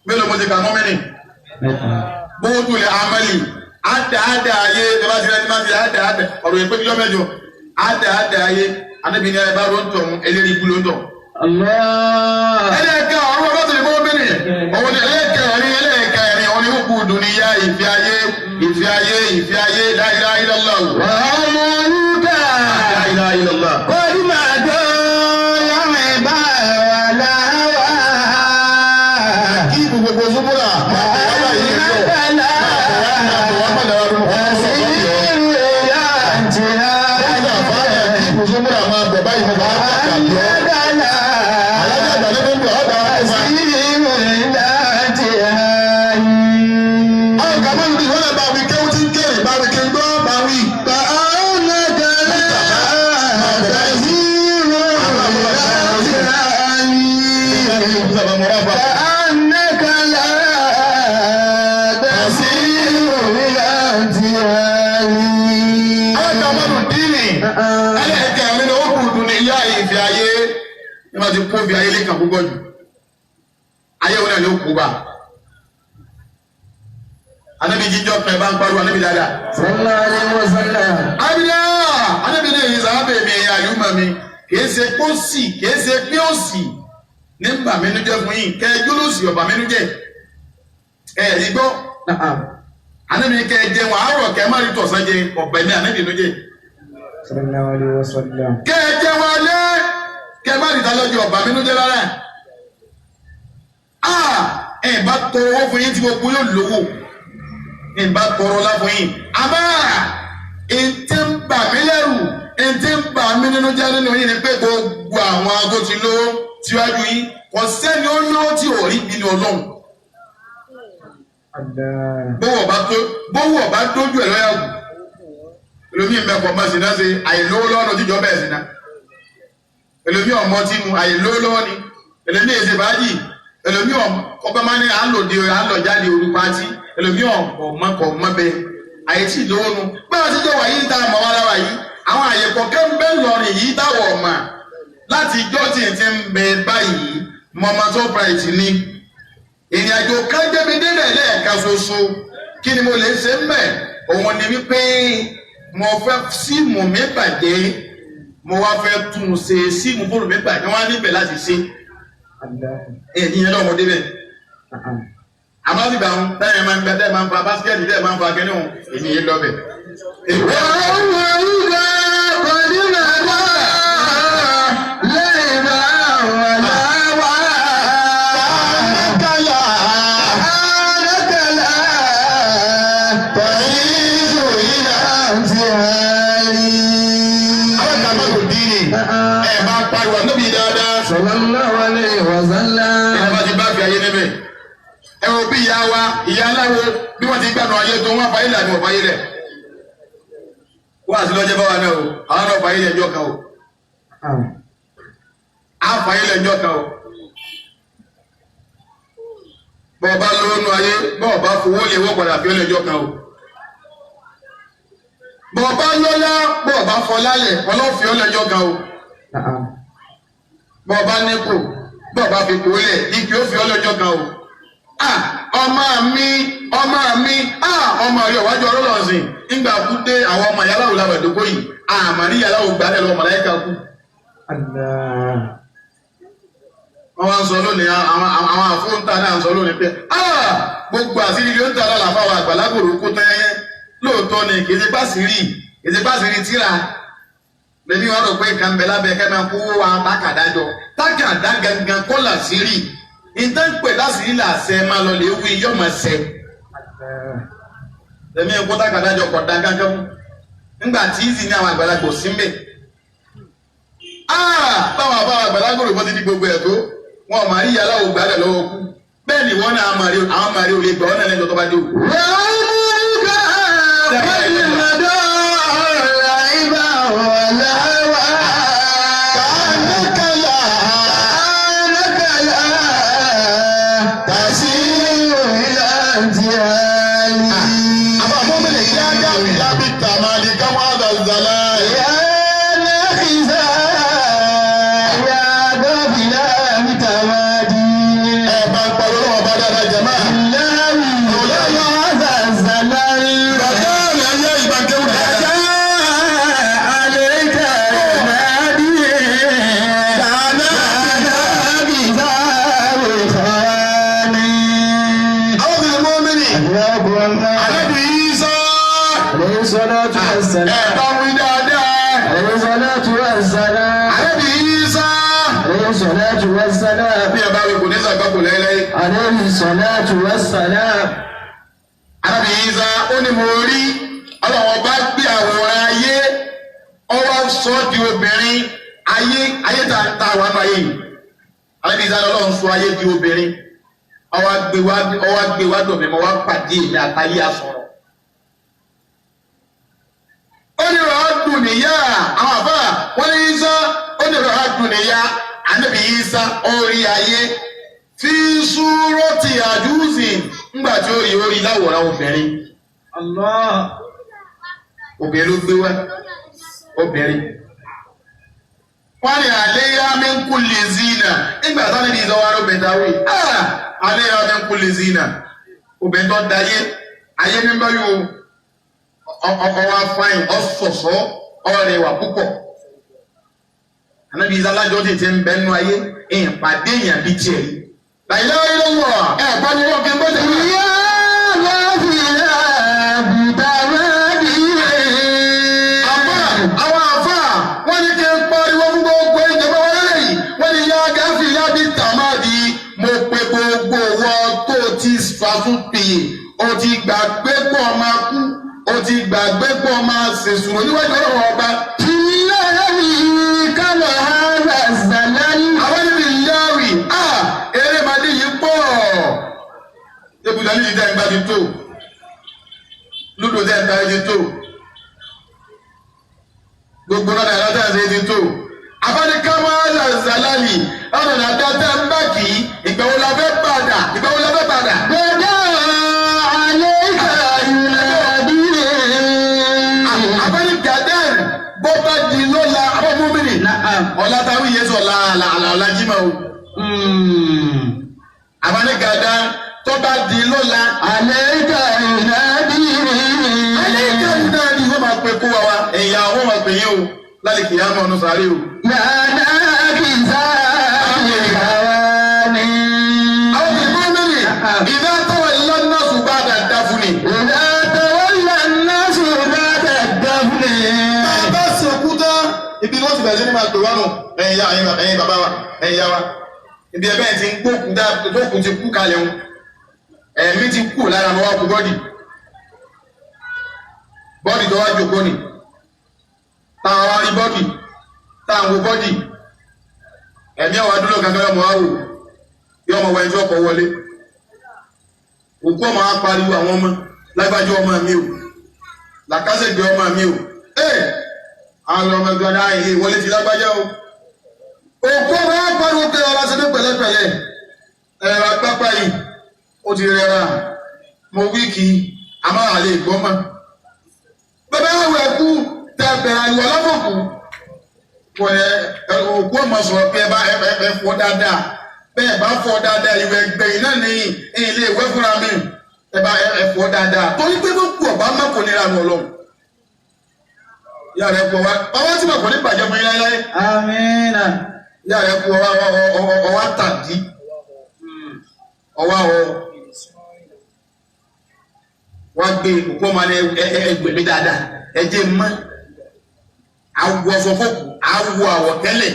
Mélòó mo ti kà mọ́ mẹ́rin? Bóòtù lè amẹ́lì àdá àdá ayé ẹ bá ti rẹ ní bá ti àdá àdá ọ̀rọ̀ yẹn pé níjọ́ mẹ́jọ àdá àdá ayé anábì ní ẹ bá ló ń tọ̀ ń eléyìí ikú ló ń tọ̀. الله. Ẹlẹ́ẹ̀kẹ́ ọ̀rọ̀ bá ti lè mọ́ mẹ́rin, òun ni ẹlẹ́ẹ̀kẹrin ẹlẹ́ẹ̀kẹrin, òun ni ó kú dùnìyà ìfẹ́ ayé ìfẹ́ ayé ìfẹ́ ayé, la ilaha illallah. وأمرك La ilaha illallah. قد مدى العبا ونهوى. Kí gbogbo zúbúrà máa bọ̀ wá báyìí yọ máa bọ̀ wá padà wá lóko fún تسير ọ̀sán إلى yọ. انتهاء. Kí zúbúrà máa bọ̀ báyìí mo bá wà kàkà yọ. كأنك لا Alájà àgbàlẹ́ tó ń bọ̀ ọ́ dára fún wa. تسير إلى انتهاء. Àwọn kan máa ń bí wọ́n lè bá wí kéwú tí ń kéré bá wí kí n gbọ́ bá wí. كأنك لا تسير إلى انتهاء. كأنك لا تسير إلى انتهاء. Àwọn kan máa ń dín ní. Ẹlẹ́ẹ̀kẹrin ni ó kù dùn ní ìyá ìfẹ́ ayé. Ní wọ́n ti kó fi ayé lẹ́kàn púpọ̀ jù. Ayé wọn náà ni ó kú bá. Anábì jíjọ́ pẹ̀ bá ń pariwo anábì dáadáa. صلى الله عليه وسلم. Abiya anábì ní èyí sábẹ́ mi ẹ̀yà àyùmọ̀ mi. Kìí ṣe kó sì kìí ṣe pé ó sì ní bà mí nújẹ́ fún yín kẹ́ ẹ jólósì ọ̀bà mí nújẹ́. Ẹ ẹ̀ gbọ́. نعم. Anábì ní kẹ́ ẹ jẹun àárọ̀ kẹ́ ẹ má rí tọ̀sán jẹ ọ̀bẹ mi anábì nújẹ́. صلى الله عليه وسلم. Kẹ́ ẹ jẹun alẹ́ kẹ́ ẹ má rí talọ́jọ ọ̀bà mi nújẹ́ rárá. A ẹ̀ bá tọrọ owó fún yín tí gbogbo yóò lówó. Ẹ̀ bá tọrọ ọlá fún yín. Àmọ́ ntí ń bà mí lẹ́rù, ntí ń bà mí nínú jẹ́ nínú yín ni pé gbogbo àwọn tó ti lówó síwájú yín kò sẹ́ni ó lówó tí ò rí bínú Ọlọ́run. Allah. Bówó ọba tó bówó ọba dójú ẹ̀ lọ́yà kù. Ẹlòmíì ń bẹ kọ̀ ọmọ sìnà ṣe àìlówó lọ́wọ́ ní òjíjọ́ bẹ́ẹ̀ sìnà. Ẹlòmíì ọmọ tí mu àìlówó lọ́wọ́ ni. Ẹlòmíì èsè fàájì. Ẹlòmíì ọba máa ní à ń lò dé à ń lọ jáde òru pátí. Ẹlòmíì ọmọ kọ̀ ọmọ bẹ́ẹ̀. Àyètí ìlówó nu. Báwa ti jọ wà yìí tá a mọ̀ wá lára yìí. Àwọn àyè kọ̀ọ̀kan ń bẹ lọ́rìn yìí táwọ̀ ọ̀mà. Láti ijọ́ tí n ti ń bẹ báyìí, mọ̀mọ́ tó bright ni. Ìrìn àjò kan débi débẹ̀ lẹ́ẹ̀kan ṣoṣo, kí ni mo lè ṣe ń bẹ̀? Òun ni wípé mo fẹ́ síìmù mi bàjẹ́, mo wá fẹ́ tún un ṣe, síìmù fóònù mi bàjẹ́, wọ́n á níbẹ̀ láti ṣe. Allah. Èyí yẹn náà mo débẹ̀. Na'am. Àmọ́ sígbà ń táyà máa ń gbẹ táyà máa ń fa báskẹ́ẹ̀tì táyà máa ń fa kẹ́ni òun èyí yẹn lọ bẹ̀. وأمرك قد مدى ليلا ونهارا. سبحانك لا تعيش إلى انتهاء. Àwọn kan bá lò dín ní ẹ̀ bá pariwo ànábì dáadáa. صلى الله عليه وسلم. Ẹ bá ti bá fi ayé níbẹ̀. Ẹ wo bí ìyá wa ìyá aláwo bí wọ́n ti gbàdùn ayé tó wọ́n fàyè lẹ̀ àbí wọ́n fàyè lẹ̀. Wọ́n àti lọ́jọ́ bá wa náà o, àwọn náà fàyè lẹ̀ ẹjọ́ kan o. Na'am. Á fàyè lẹ̀ ẹjọ́ kan o. Bọ́ọ̀ bá lówó nú ayé, bọ́ọ̀ bá fowó lè wọ́n padà fi ó lẹ̀ ẹjọ́ kan o. Bọ̀ọ̀bá lọ́lá, bọ̀ọ̀bá fọlálẹ̀, ọlọ́fin ọlọ́jọ́ kan o. Na'am. Bọ́ọ̀bá nípò, bọ́ọ̀bá fi kó lẹ̀, ike ó fi ọlọ́jọ́ kan o. Ah, ọmọ mi, ọmọ mi, ah, ọmọ rẹ ọ̀wájú ọlọ́lọ́sìn. Nígbà kú dé àwọn ọmọ yàrá làbàdókò yìí, àmàrí yàrá ògbálẹ̀ lọ màláíkà kú. Allah. Wọ́n wá ń sọ lónìí, àwọn àfóńtà náà ń sọ lónìí pé ah, gbogbo àṣírí ló ń tà lọ́la fáwọn àgbàlagbòrò kó tẹ́yẹ́. Lóòótọ́ ni kì í ṣe pàṣírí, kì í ṣe pàṣírí tíra. Lẹ́bí wọn rò pé nǹkan bẹ lábẹ́ kẹ́ máa kó wa tákàdá jọ. Tákàdá gangan kọ́ làṣírí. Ìtàn pè láṣírí làṣẹ máa lọ lè wí yọ̀ máa ṣẹ. Allah. Lẹ́mí kó tákàdá jọ kọ̀ dá gángan mú. Nígbà tí ìsìn ní àwọn àgbàlagbò sí ń bẹ̀. Ah! Báwọn àbáwọn àgbàlagbò rò bọ́ ti di gbogbo ẹ̀ tó. Wọn ò máa rí yàrá ògbálẹ̀ lọ́wọ́ kú. Bẹ́ẹ̀ ni wọ́n náà máa rí àwọn máa rí olè gbà ọ́nà lẹ́jọ́ tó bá dé òkú. وعمرك قد مدى لعبا ولهوا كأنك لا كأنك لا تسير إلى انتهاء. Àbá mọ́mìnì yá dábì dábì tàmálì káwọn àdàzàlá. يا ناخزا يا غافلا بتوادي. Ẹ bá ń pariwo lọ́wọ́ bá dáadáa jẹ̀ máa. الله هذا الزلال. Bàbá rẹ̀ ayé ìbànkẹ́wò dáadáa. عليك ينادي. Dáadáa. Àwọn obìnrin mọ́mìnì. Àlẹ́bí Ìsá. Ẹ bá wí dáadáa. Àlẹ́bí Ìsá. Bí ẹ bá wí kò ní sàgbákò lẹ́lẹ́. Àlẹ́bí Ìsá ó ní mo rí ọlọ́wọ́ bá gbé àwòrán ayé ọwọ́ sọ di obìnrin ayé ayé tá a wà nù ayé yìí. Àlẹ́bí Ìsá lọ́lọ́run sọ ayé di obìnrin. Ọwọ́ gbé wá ọwọ́ gbé wá dọ̀ mí mo wá pàdé èmi àtayé àsọ̀rọ̀. Ó ní rọ̀ á dùn níyà àwọn àbá wọ́n ní Ìsá ó ní rọ̀ á dùn níyà ànábì Ìsá orí ayé fi súrọ́tì àjúùsì ńgbà tí ó rí orí láwòrán obìnrin. Allah. Obìnrin ló gbé wá obìnrin. Wọ́n ní àléyá mi ń kú lè zina nígbà táwọn ẹni ìzọwọ́ arúgbìn dáwé àléyá mi ń kú lè zina obìnrin tó dayé ayé ní bá yóò ọwọ́ afáyín ọ̀sọ̀sọ́ ọ̀rẹ́wà púpọ̀. Ànábi ìsálájọ́ tètè ń bẹ́nu ayé ìpàdé èèyàn bíi tiẹ̀ yìí. Làyílá ilé wọ̀ ẹ̀ bá ní wọ́n kí n bọ́ tẹ̀lé. Àfà àwọn àfà wọ́n ní kí n pariwo fún gbogbo ìjọba wọn lélẹ́yìí wọ́n ní yá gáfì lábí tàmáàdì mo pe gbogbo wọn tó ti fàtún pìyè o ti gbàgbé pọ̀ máa kú o ti gbàgbé pọ̀ máa ṣèṣùrò níwájú ọlọ́run ọba. Àwọn níbi ìyáwì à eré màdí yìí pọ̀ ebùdó ní ìdá ìgbà ti tó lúdò tẹ́ ń ta ti tó gbogbo náà dáadáa tẹ́ ń ṣe ti tó abánikámá zalali ọ̀nà dáadáa tẹ́ ń bá kì í ìgbà wo la fẹ́ padà ìgbà wo la fẹ́ padà. Abánigadẹ́n bó bá di lọ́la àwọn múmìnì ọ̀la táwọn yẹn sọ̀ la ọ̀la jimá o abánigadá tó bá di lọ́la alẹ́ ìkànnì náà ni wọ́n máa pe kó wa wa ẹ̀yà wọ́n máa pè yín o lálẹ́ kìí àmọ́ ọ̀nà sàárè o. Àwọn ìmọ̀mìnì ìdá tọ́wọ̀ ìlànà ṣùgbọ́n àdàdà fún ni. Bá a bá sìnkú tán, ibi wọ́n ti bẹ̀rẹ̀ sí ní máa pè wá nù ẹ̀yin ya ẹ̀yin bàbá ẹ̀yin bàbá wa ẹ̀yin ya wa. Ibi ẹ̀bẹ̀ ti ń gbókun dá gbókun ti kú kalẹ̀ ń. Ẹ̀mí ti kú lára wọn wá kú bọ́dì. Bọ́dì tó wá jòkó ni. Táwọn wá rí bọ́dì, táwọn wo bọ́dì. Ẹ̀mí àwọn adúlọ̀ kankan yọmọ wá wò. Yọmọ wọ ẹni tí ọkọ̀ wọlé. Òkú ọmọ á pariwo àwọn ọmọ lágbájá ọmọ mi o. Làkàṣègbè ọmọ mi o. Ee! Àwọn ọmọ ẹgbẹ́ ọ̀dá ìhè wọlé ti lágbájá o. Òkú ọmọ á pariwo pé ọlá ṣe ní pẹ̀lẹ́pẹ̀lẹ́. Ẹ̀rọ agbápá yìí, ó ti rẹra. Mo wí kí a máa lè gbọ́ mọ́. Bàbá àwẹ̀ kú bẹ̀rẹ̀ àlùwà lábòkù òkú ọmọ sọ̀rọ̀ pé ẹ bá ẹ fọ dáadáa bẹ́ẹ̀ bá fọ dáadáa ìwẹ̀ gbẹ̀yìn náà ní ilé ìwẹ̀ fúnra mi ẹ bá ẹ fọ dáadáa torí pé gbogbo ọba má kò nira nù ọlọ́run ìyá rẹ kú ọwá ọwọ́ tí mo kò ní bàjẹ́ fún yín láéláé. Àmín. Ìyá rẹ kú ọwá ọwá tàdí ọwá ọ wá gbé òkú ọmọ ní ẹgbẹ̀mí dáadáa ẹ jẹ́ mọ́ awọ sọfọ́kù awọ àwọ̀tẹ́lẹ̀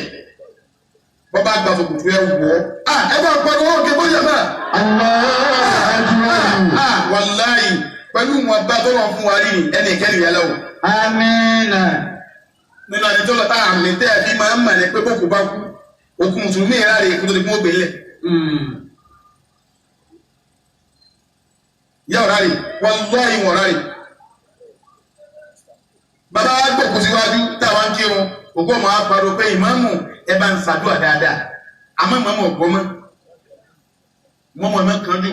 bọ́bá gba sọ̀kùtù ẹ wọ̀ ọ́ ẹ bá gbọ́dọ̀ wọ́n ké bóyá náà. Wàláyì pẹ̀lú wọn bá tọ́lọ̀ fún wa rí ẹnì kẹ́lì yẹn lọ́wọ́. Àmín. Nínú àti tọ́lọ̀ tá àmì tẹ́ ẹ fi máa ń mọ̀ ní pé bókù bá kú òkú mùsùlùmí yẹn láre kó tó di kún ó gbé lẹ̀. Yá ọ̀rá rè wàláyì wọ̀n rárè. Bàbá wa gbòkú síwájú táwa ń kírun òkú ọmọ wa pariwo pé ìmáàmù ẹ bá ń ṣàdúrà dáadáa àmọ́ ìmáàmù ọ̀gbọ́n mọ́ mọ́mọ́ ẹ má kánjú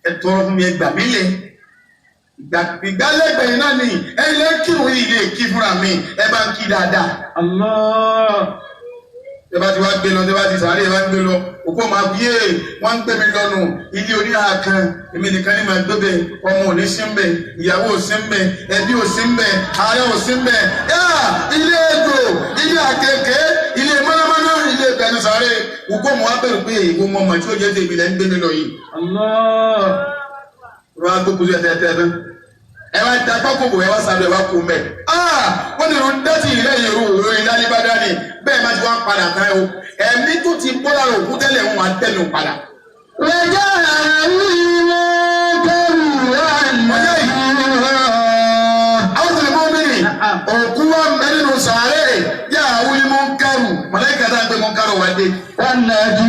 ẹ tọrọ fún mi ẹ gbà mí lẹ̀ ìgbàlẹ́gbẹ̀ẹ́ náà ni ẹ lè kírun yìí lè kí fúnra mi ẹ bá ń kí dáadáa. Allah. Ẹ bá ti wá gbé lọ ẹ bá ti sàárè ẹ bá ń gbé lọ òkú ọmọ àbúyé wọn ń gbé mi lọnù ilé oníhà kan èmi nìkan ní màá gbébẹ ọmọ ò ní sí ń bẹ ìyàwó ò sí ń bẹ ẹbí ò sí ń bẹ ààrẹ ò sí ń bẹ yá ilé ejò ilé àkekèé ilé mọ́nàmọ́ná ilé ìgbàanì sàárè òkú ọmọ wa bẹ̀rù pé ìwọ mọ ọmọ tí ó jẹ́ tèmi lẹ́ ń gbé mi lọ yìí. Allah. Rọ agbókùsù ẹ̀ tẹ́tẹ́ tán ẹ wá da kọ́kọ́bù ẹ wá sábẹ́ ẹ wá kú mẹ́. Wọ́n ní irun dẹ́tì ilé ìrù òru ilé alíbádá ni bẹ́ẹ̀ má ti wá padà tán o ẹ̀mí tó ti bọ́ lára òkú tẹ́lẹ̀ ń wá tẹ́lu padà. Wẹ́jọ́ àríwá kẹ́rù Ọjọ́ yìí àwọn tó lè mọ́ mi rìn òkú wa ń bẹ nínú sàárè yá àwọn onímọ̀ ń kárù màláíkà tá à ń pè mọ́ ń kárù wá dé. Wọ́n nàjú.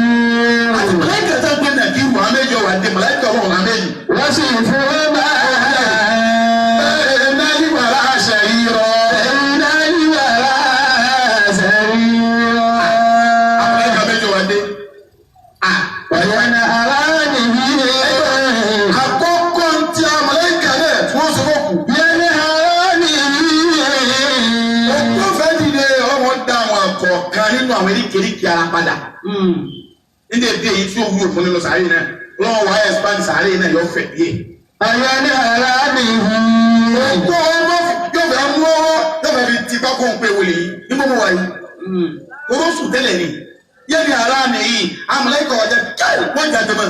Àti màláíkà tá à ń pè nàkírù àwọn méjì wá dé màláíkà ọlọ́run àwọn méjì. Wọ́n sì fún bá. Àkọ́kọ́ tí a màláíkà náà tí wọ́n sọ fọ́kù. Òkú fẹ́ dìde ọmọ dá àwọn àkọ̀ọ̀kan nínú àwọn eríkèéríkèé ara padà. Nídìí èdè èyí tí ó wúlò fún nínú sàárè náà. Lọ́wọ́ wàá expand sàárè náà yọ fẹ̀ díẹ̀. Òkú ọmọ yóò fẹ́ mú ọwọ́ yóò fẹ́ fi tipa kó ń pè wọlé yìí ní gbogbo wa yìí. Orósù tẹ́lẹ̀ ni. Yẹ́nì ara mi yìí, àwọn màláíkà ọ̀jẹ̀ káì wọ́n jáde mọ́.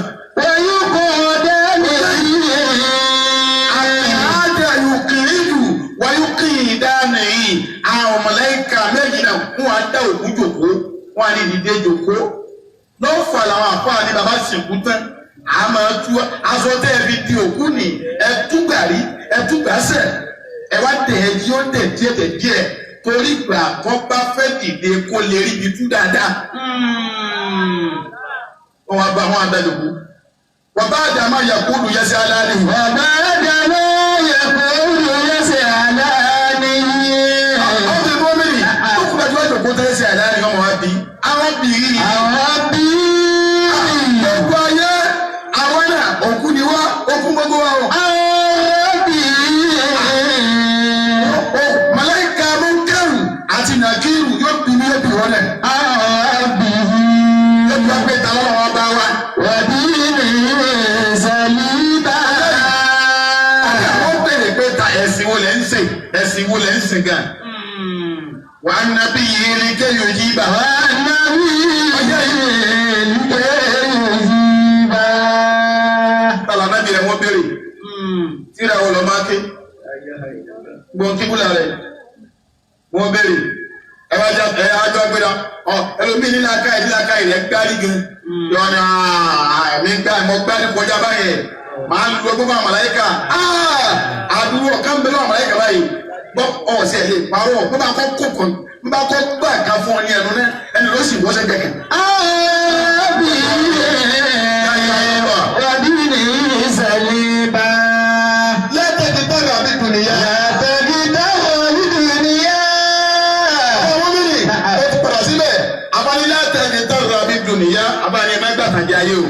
Àdá yukiridu wa yukidani yìí àwọn màláíkà méjì náà wọ́n á dá òkú jòkó wọ́n á ní dìde jòkó. Lọ́fà làwọn àfáà ní bàbá sìnkú tán. A máa tú aṣọ tẹ́ ẹ fi di òkú ni ẹ tú gàrí ẹ tú gbàsẹ̀ ẹ wá tẹ̀ ẹ jí ó tẹ̀ díẹ̀ tẹ̀ díẹ̀ torí ìgbà tó bá fẹ́ dìde kó lè rí ibi tú dáadáa. Wọ́n wá bá wọn àdá jòkó. Wọ́n bá àdàmà yàkúlù yẹsẹ̀ aláàlú. Ọdún gómìnì tó kúrò tí wọ́n jòkó tẹ́lẹ̀ sí àdáyé ọmọ wa bí. Àwọn bìrì. Gbogbo ayé àwọn náà òkú ni wá òkú gbogbo wa o. Màláíkà Múnkẹ́rù àti Nàkírù yóò bí ní yóò bí wọlé. Yóò bí wọ́n pé ta lọ́wọ́ wọn bá wa. Wọ́n béèrè pé ta ẹ̀sìn wo lẹ́ ń sìn ẹ̀sìn wo lẹ́ ń sìn gan. Wà á nàbí yìí ní kéyò yí bà. Tàlà nábì rẹ̀ wọ́n béèrè. Tíra wo lọ máa ké? Gbọ̀n kíbúlà rẹ̀. Wọ́n béèrè. Ẹ wá já ẹ ájọ́ gbéra. Ọ ẹlòmíì nílá ká ẹ̀ nílá ká ẹ̀ rẹ̀ gbárí gan. Yọ̀ọ̀nà ẹ̀mí gbá ẹ̀ mọ gbárí kọjá báyẹn. Màá lu ọgbọ́n fún àmàláyíkà. Àdúrà kan bẹ lọ́wọ́ àmàláyíkà báyìí. Gbọ́ ọ̀sẹ̀ lè parọ́ bó bá kọ́ kókò ń bá kọ́ gbà ká fún ọ ní ẹnu náà ẹnu ló sì wọ́sẹ̀ kẹ̀kẹ́. Lẹ́tẹ̀ẹ̀tì tọ́lá àbí dùnìyà. Ọmọ mi ni ó ti padà síbẹ̀. Abáni látẹ̀ẹ̀tì tọ́lá àbí dùnìyà. Abáni ẹ má gbà tàbí ayé o.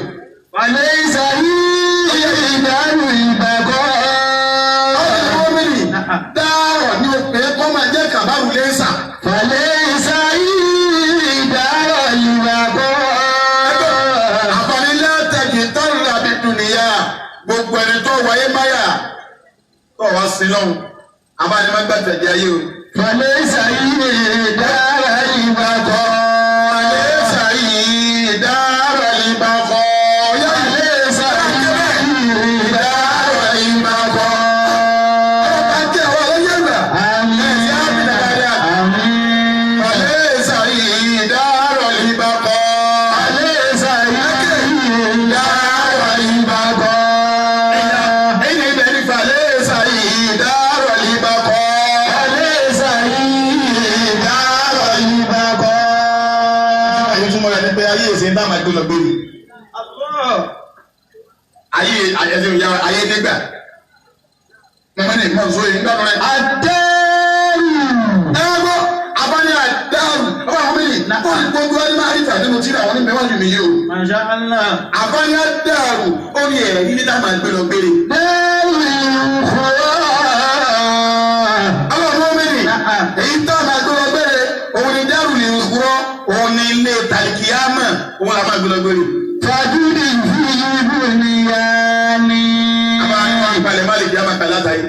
Ọmọ mi ni dáàrọ̀ ni o pè é kọ́ máa jẹ́ kàbáwù lé Tó wá sí lọ́hùn, abánimágbàtẹ̀jẹ́ ayé o. فليس دار البقاء. فليس دار البقاء. فليس دار البقاء. آمين. آمين. فليس دار البقاء. فليس دار البقاء. فليس دار البقاء. فليس دار البقاء. Ayé túmọ̀ rẹ̀ ni pé ayé ìsìn tá a máa gbé lọ gbére. Allah. Ayé ẹsẹ̀ ìyá ayé nígbà. Mọ̀mọ́ ní ìmọ̀ nsọ yìí ń gbàgbọ́ rẹ̀. الدار. Ẹ gbọ́, abáni àdáàrú, ọba àwọn mìíràn, ó ní gbogbo ẹni máa rí ìtàn nínú tíra àwọn onímọ̀ mi yìí o. Masha Allah. Abáni àdáàrú, ó ní ẹ̀rí ní tá a máa gbé lọ gbére. دار الأخرى. Ọlọ́run mìíràn, èyí tá a máa gbé lọ gbére, òun ni dárù ní ìkúrọ́, òun ni ilé tàlìkìyámà, òun la máa gbé lọ gbére. فجد في بنياني. Abáni wọn palẹ̀ má lè kíyámà kàlá tàyè.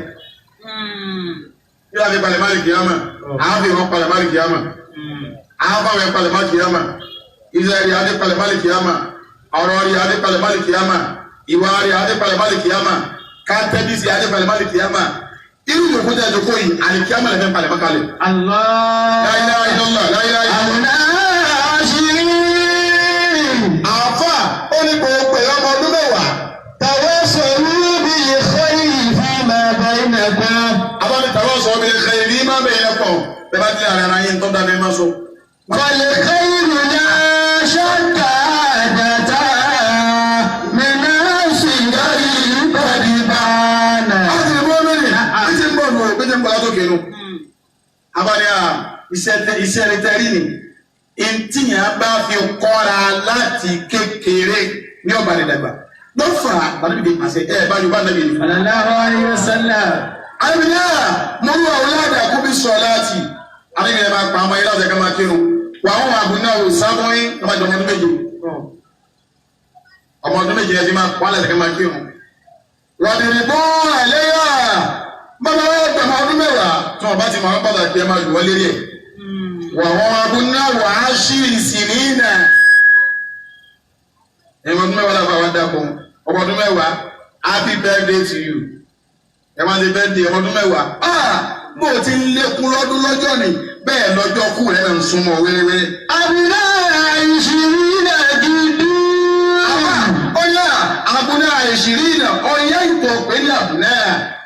Yóò fi palẹ̀ má lè kíyámà, àwọn fi wọn palẹ̀ má lè kíyámà. Àwọn fáwọn palẹ̀ má lè kíyámà. Iṣẹ́ rí adé palẹ̀ má lè kíyámà. Ọ̀rọ̀ rí adé palẹ̀ má lè kíyámà. Ìwà rí adé palẹ̀ má lè kíyámà. Kátẹ́bísì adé palẹ̀ má lè kíyámà. Irú ìjòkó tẹ́ ìjòkó yìí, àlìkíyámà lè fẹ́ palẹ̀ má kalẹ̀. Allah. La ilaha illallah, la ilaha illallah. أنا عشرين. Àáfà ó ní gbogbo ẹ̀yọ́ ọmọ ọdún mẹ́wàá. تواصلوا بالخير فيما بينكم. Abáni tàwọn sọ mi lè xẹ́ ìrí má bẹ̀yẹ pọ̀. Bẹ́ẹ̀ bá ti lè ara yín tó dábẹ́ má so. فالخير لا شك عادة من الصغر قد بان. Àwọn ti bọ́ mẹ́rin, bí ti ń bọ̀ nù, bí ti ń bọ̀ látòkè nù. Abáni à iṣẹ́ rẹ tẹ́rí ni. Ntíyàn bá fi kọ́ra láti kékeré ní ọ̀bà rẹ̀ dàgbà. Lọ́fà bàbá mi pàṣẹ ẹ̀ bá Yorùbá nàbì ni. Sallallahu alayhi wa sallam. Àbí ní à mo rú àwọn ọlọ́dà kó bí sọ láti. Àbí mi ẹ̀ máa pa ọmọ yẹn láti ẹ̀ka máa kírun. Wà á wọn àbùnà ò sábọ́yìn ọmọ ìjọba ọdún méje. Ọmọ ọdún méje ẹ ti máa pa á láti ẹ̀ka máa kírun. Wàdìrì bọ́ ẹlẹ́yà bàbá wa gbàmọ ọdún mẹ́wàá tí wọn bá ti máa ń pàtàkì ẹ máa lù wọ́n lérí ẹ̀. Wà wọn abúná wà á ṣì ìsìn nínà. Ẹ̀mọ ọdún mẹ́wàá làwọn àwọn dàpọ̀ ọmọ ọdún mẹ́wàá, happy birthday to you. Ẹ máa ń ṣe birthday ọmọ ọdún mẹ́wàá. Ah! Bó o ti ń lékún lọ́dún lọ́jọ́ ni bẹ́ẹ̀ lọ́jọ́ kú rẹ̀ náà ń súnmọ́ wéréwéré. أبناء عشرين جدوا. Ọ̀yà àbúná àìṣirí náà ọ̀yà ìtọ̀ pé ní àbúná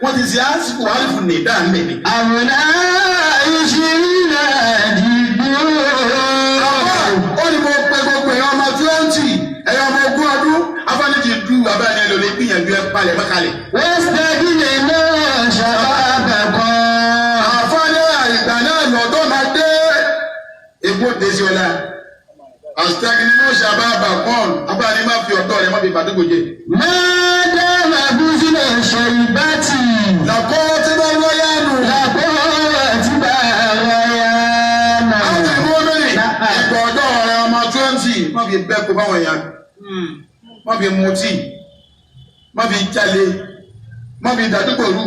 wọ́n ti ṣe àsìkò àlìfù nìdá mẹ́rin. أبناء عشرين جدوا. Ó ní mo pe gbogbo ẹ̀yàn ọmọ 20, ẹ̀yàn ọmọ 20 ọdún afánìjì du abẹ́rẹ́ ẹ̀ ló lè gbìyànjú ẹ̀ palẹ̀ mọ́kalẹ̀. واستجلنا شبابكم. Àfáàní ìgbà náà lọ́dọ́ máa dé epo dèsí ọ̀la. Àṣetẹ́kìnní ló ṣàbábà kọ́ọ̀n abáni má fi ọ̀dọ́ rẹ̀ má fi bàdúgbò jẹ. ما دام بذل الشيبة. Làkọ́ tí bá wáyà nù. لقوة بغيانا. Àwọn ìlú mẹ́rin ìgbà ọ̀dọ́ rẹ̀ ọmọ 20 má fi bẹ́ kó báwọn èèyàn, má fi mutí, má fi jalè, má fi dàdúgbòrú,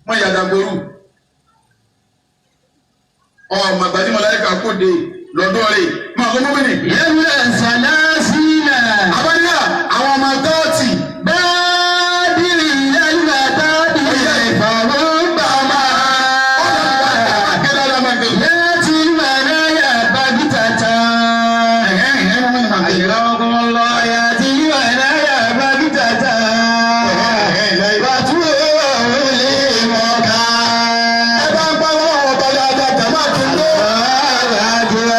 má yàdàgbòrú. Ọmọ àgbàdì mọ̀láyíkà kò dé lọ́dọ̀ rẹ̀ máa sọ mọ́mìnì. يا ثلاثين. Àbáníyà àwọn ọmọ 30 بادر إلى المتاب فربما يأتي المنايا بغتة. أكرمكم الله يأتي المنايا بغتة. وتولي Ẹ bá ń pa wọ́n ọba dáadáa jàmáà tó ń lọ. الله أكبر.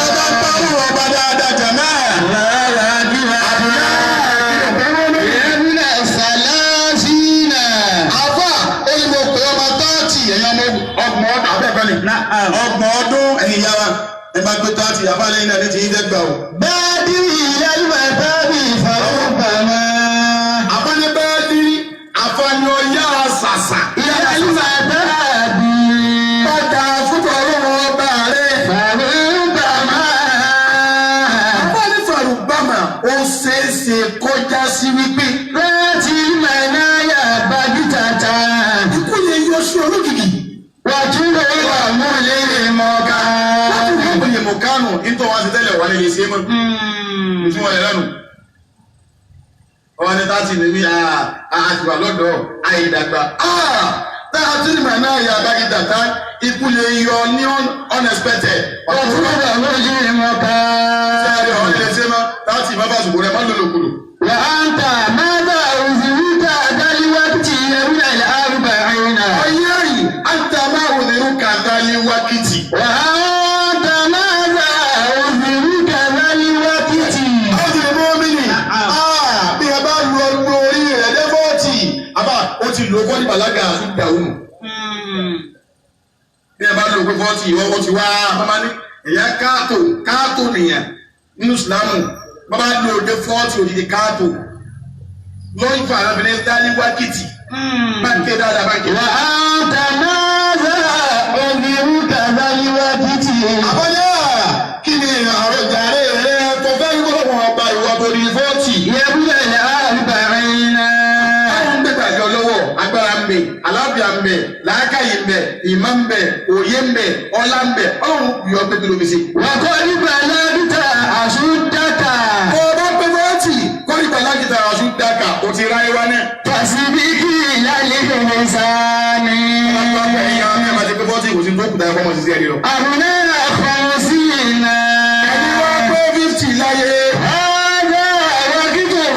Ẹ bá ń pa wọ́n ọba dáadáa jàmáà. الله أكبر. يا ابن الثلاثين. Àfà ó ní mo pè ọmọ 30, ẹ̀yin ọmọ 30 ọdún abẹ́ẹ̀kọ́ ni. Na'am. 30 ọdún ẹ̀yin ìyá wa ẹ bá gbé 30 àfà lẹ́yìn náà ní ti yín dẹ́gbà o. بادر إلى المتاب فربما Àfáàní bẹ́ẹ̀ ní àfààní ọ̀yá ṣàṣà. إلى المتاب Padà fúnpọ̀ ọlọ́run ọba rẹ̀. فربما Àfáàní Fàrùbámà ó ṣeéṣe kọjá sí wípé يأتي المنايا بغتة. ikú fẹ́ lè ṣe mọ́. Ìtumọ̀ rẹ̀ lẹ́nu. Ọwọ́ ní 30 ní bí àṣìwà lọ́dọ̀ àìdàgbà. Táàtì ní màá náà yà báyìí dàtà ikú lè yọ ní unexpected. وتوب مجرمك. Sáré ọ̀hún lè ṣe mọ́ 30 má bá ṣùgbọ́n rẹ̀ má lòlòkulò. وأنت ماذا أزرك ذا الوقت يا ابن الأربعين؟ Ayé yìí, àǹtà máa wò nínú kàńtà ní wákìtì. وأنت ماذا أزرك ذا الوقت؟ Ọdún mọ́mìnì, bí a bá lu ọdún orí rẹ̀ dé 40, àbá ó ti lò ó kọ́ ní bàlágà àtúndà òun. Bí a bá lò pé 40, ìwọ́n ti wá bàbá ní ẹ̀yà káàtó káàtó nìyẹn nínú Ìsìlámù. Bàbá lò ó dé 40 òdìdí káàtó. Lọ́yìn fún àwọn obìnrin dání wákìtì. Báńkì dáadáa báńkì. وأنت ماذا أزرك ذا الوقت؟ Àbọ̀yá kí ni àròjàre rẹ tó fẹ́ gbọ́dọ̀ ọba ìwà tó di 40? يا ابن الأربعين. Àwọn gbẹgbẹ àjọ lọ́wọ́ agbára ń bẹ, àlàáfíà ń bẹ, làákàyè ń bẹ, ìmọ̀ ń bẹ, òye ń bẹ, ọlá ń bẹ, Ọlọ́run yọ pé kí ló fi ṣe. وقد بلغت أشدك. Kó o bá pé 40, kọ́ni bàlágìtà ọ̀ṣun dàkà, o ti ra ẹwà náà. فسبك إلى الإحسان. Ọlọ́pàá ẹ̀yà ẹ̀ máa ti pé 40 kò sí tó kù dáa kọ́ mọ́ sí sí ẹ̀rí lọ. أبناء 50. Ẹni wá pé 50 láyé. هذا وقت الرجوع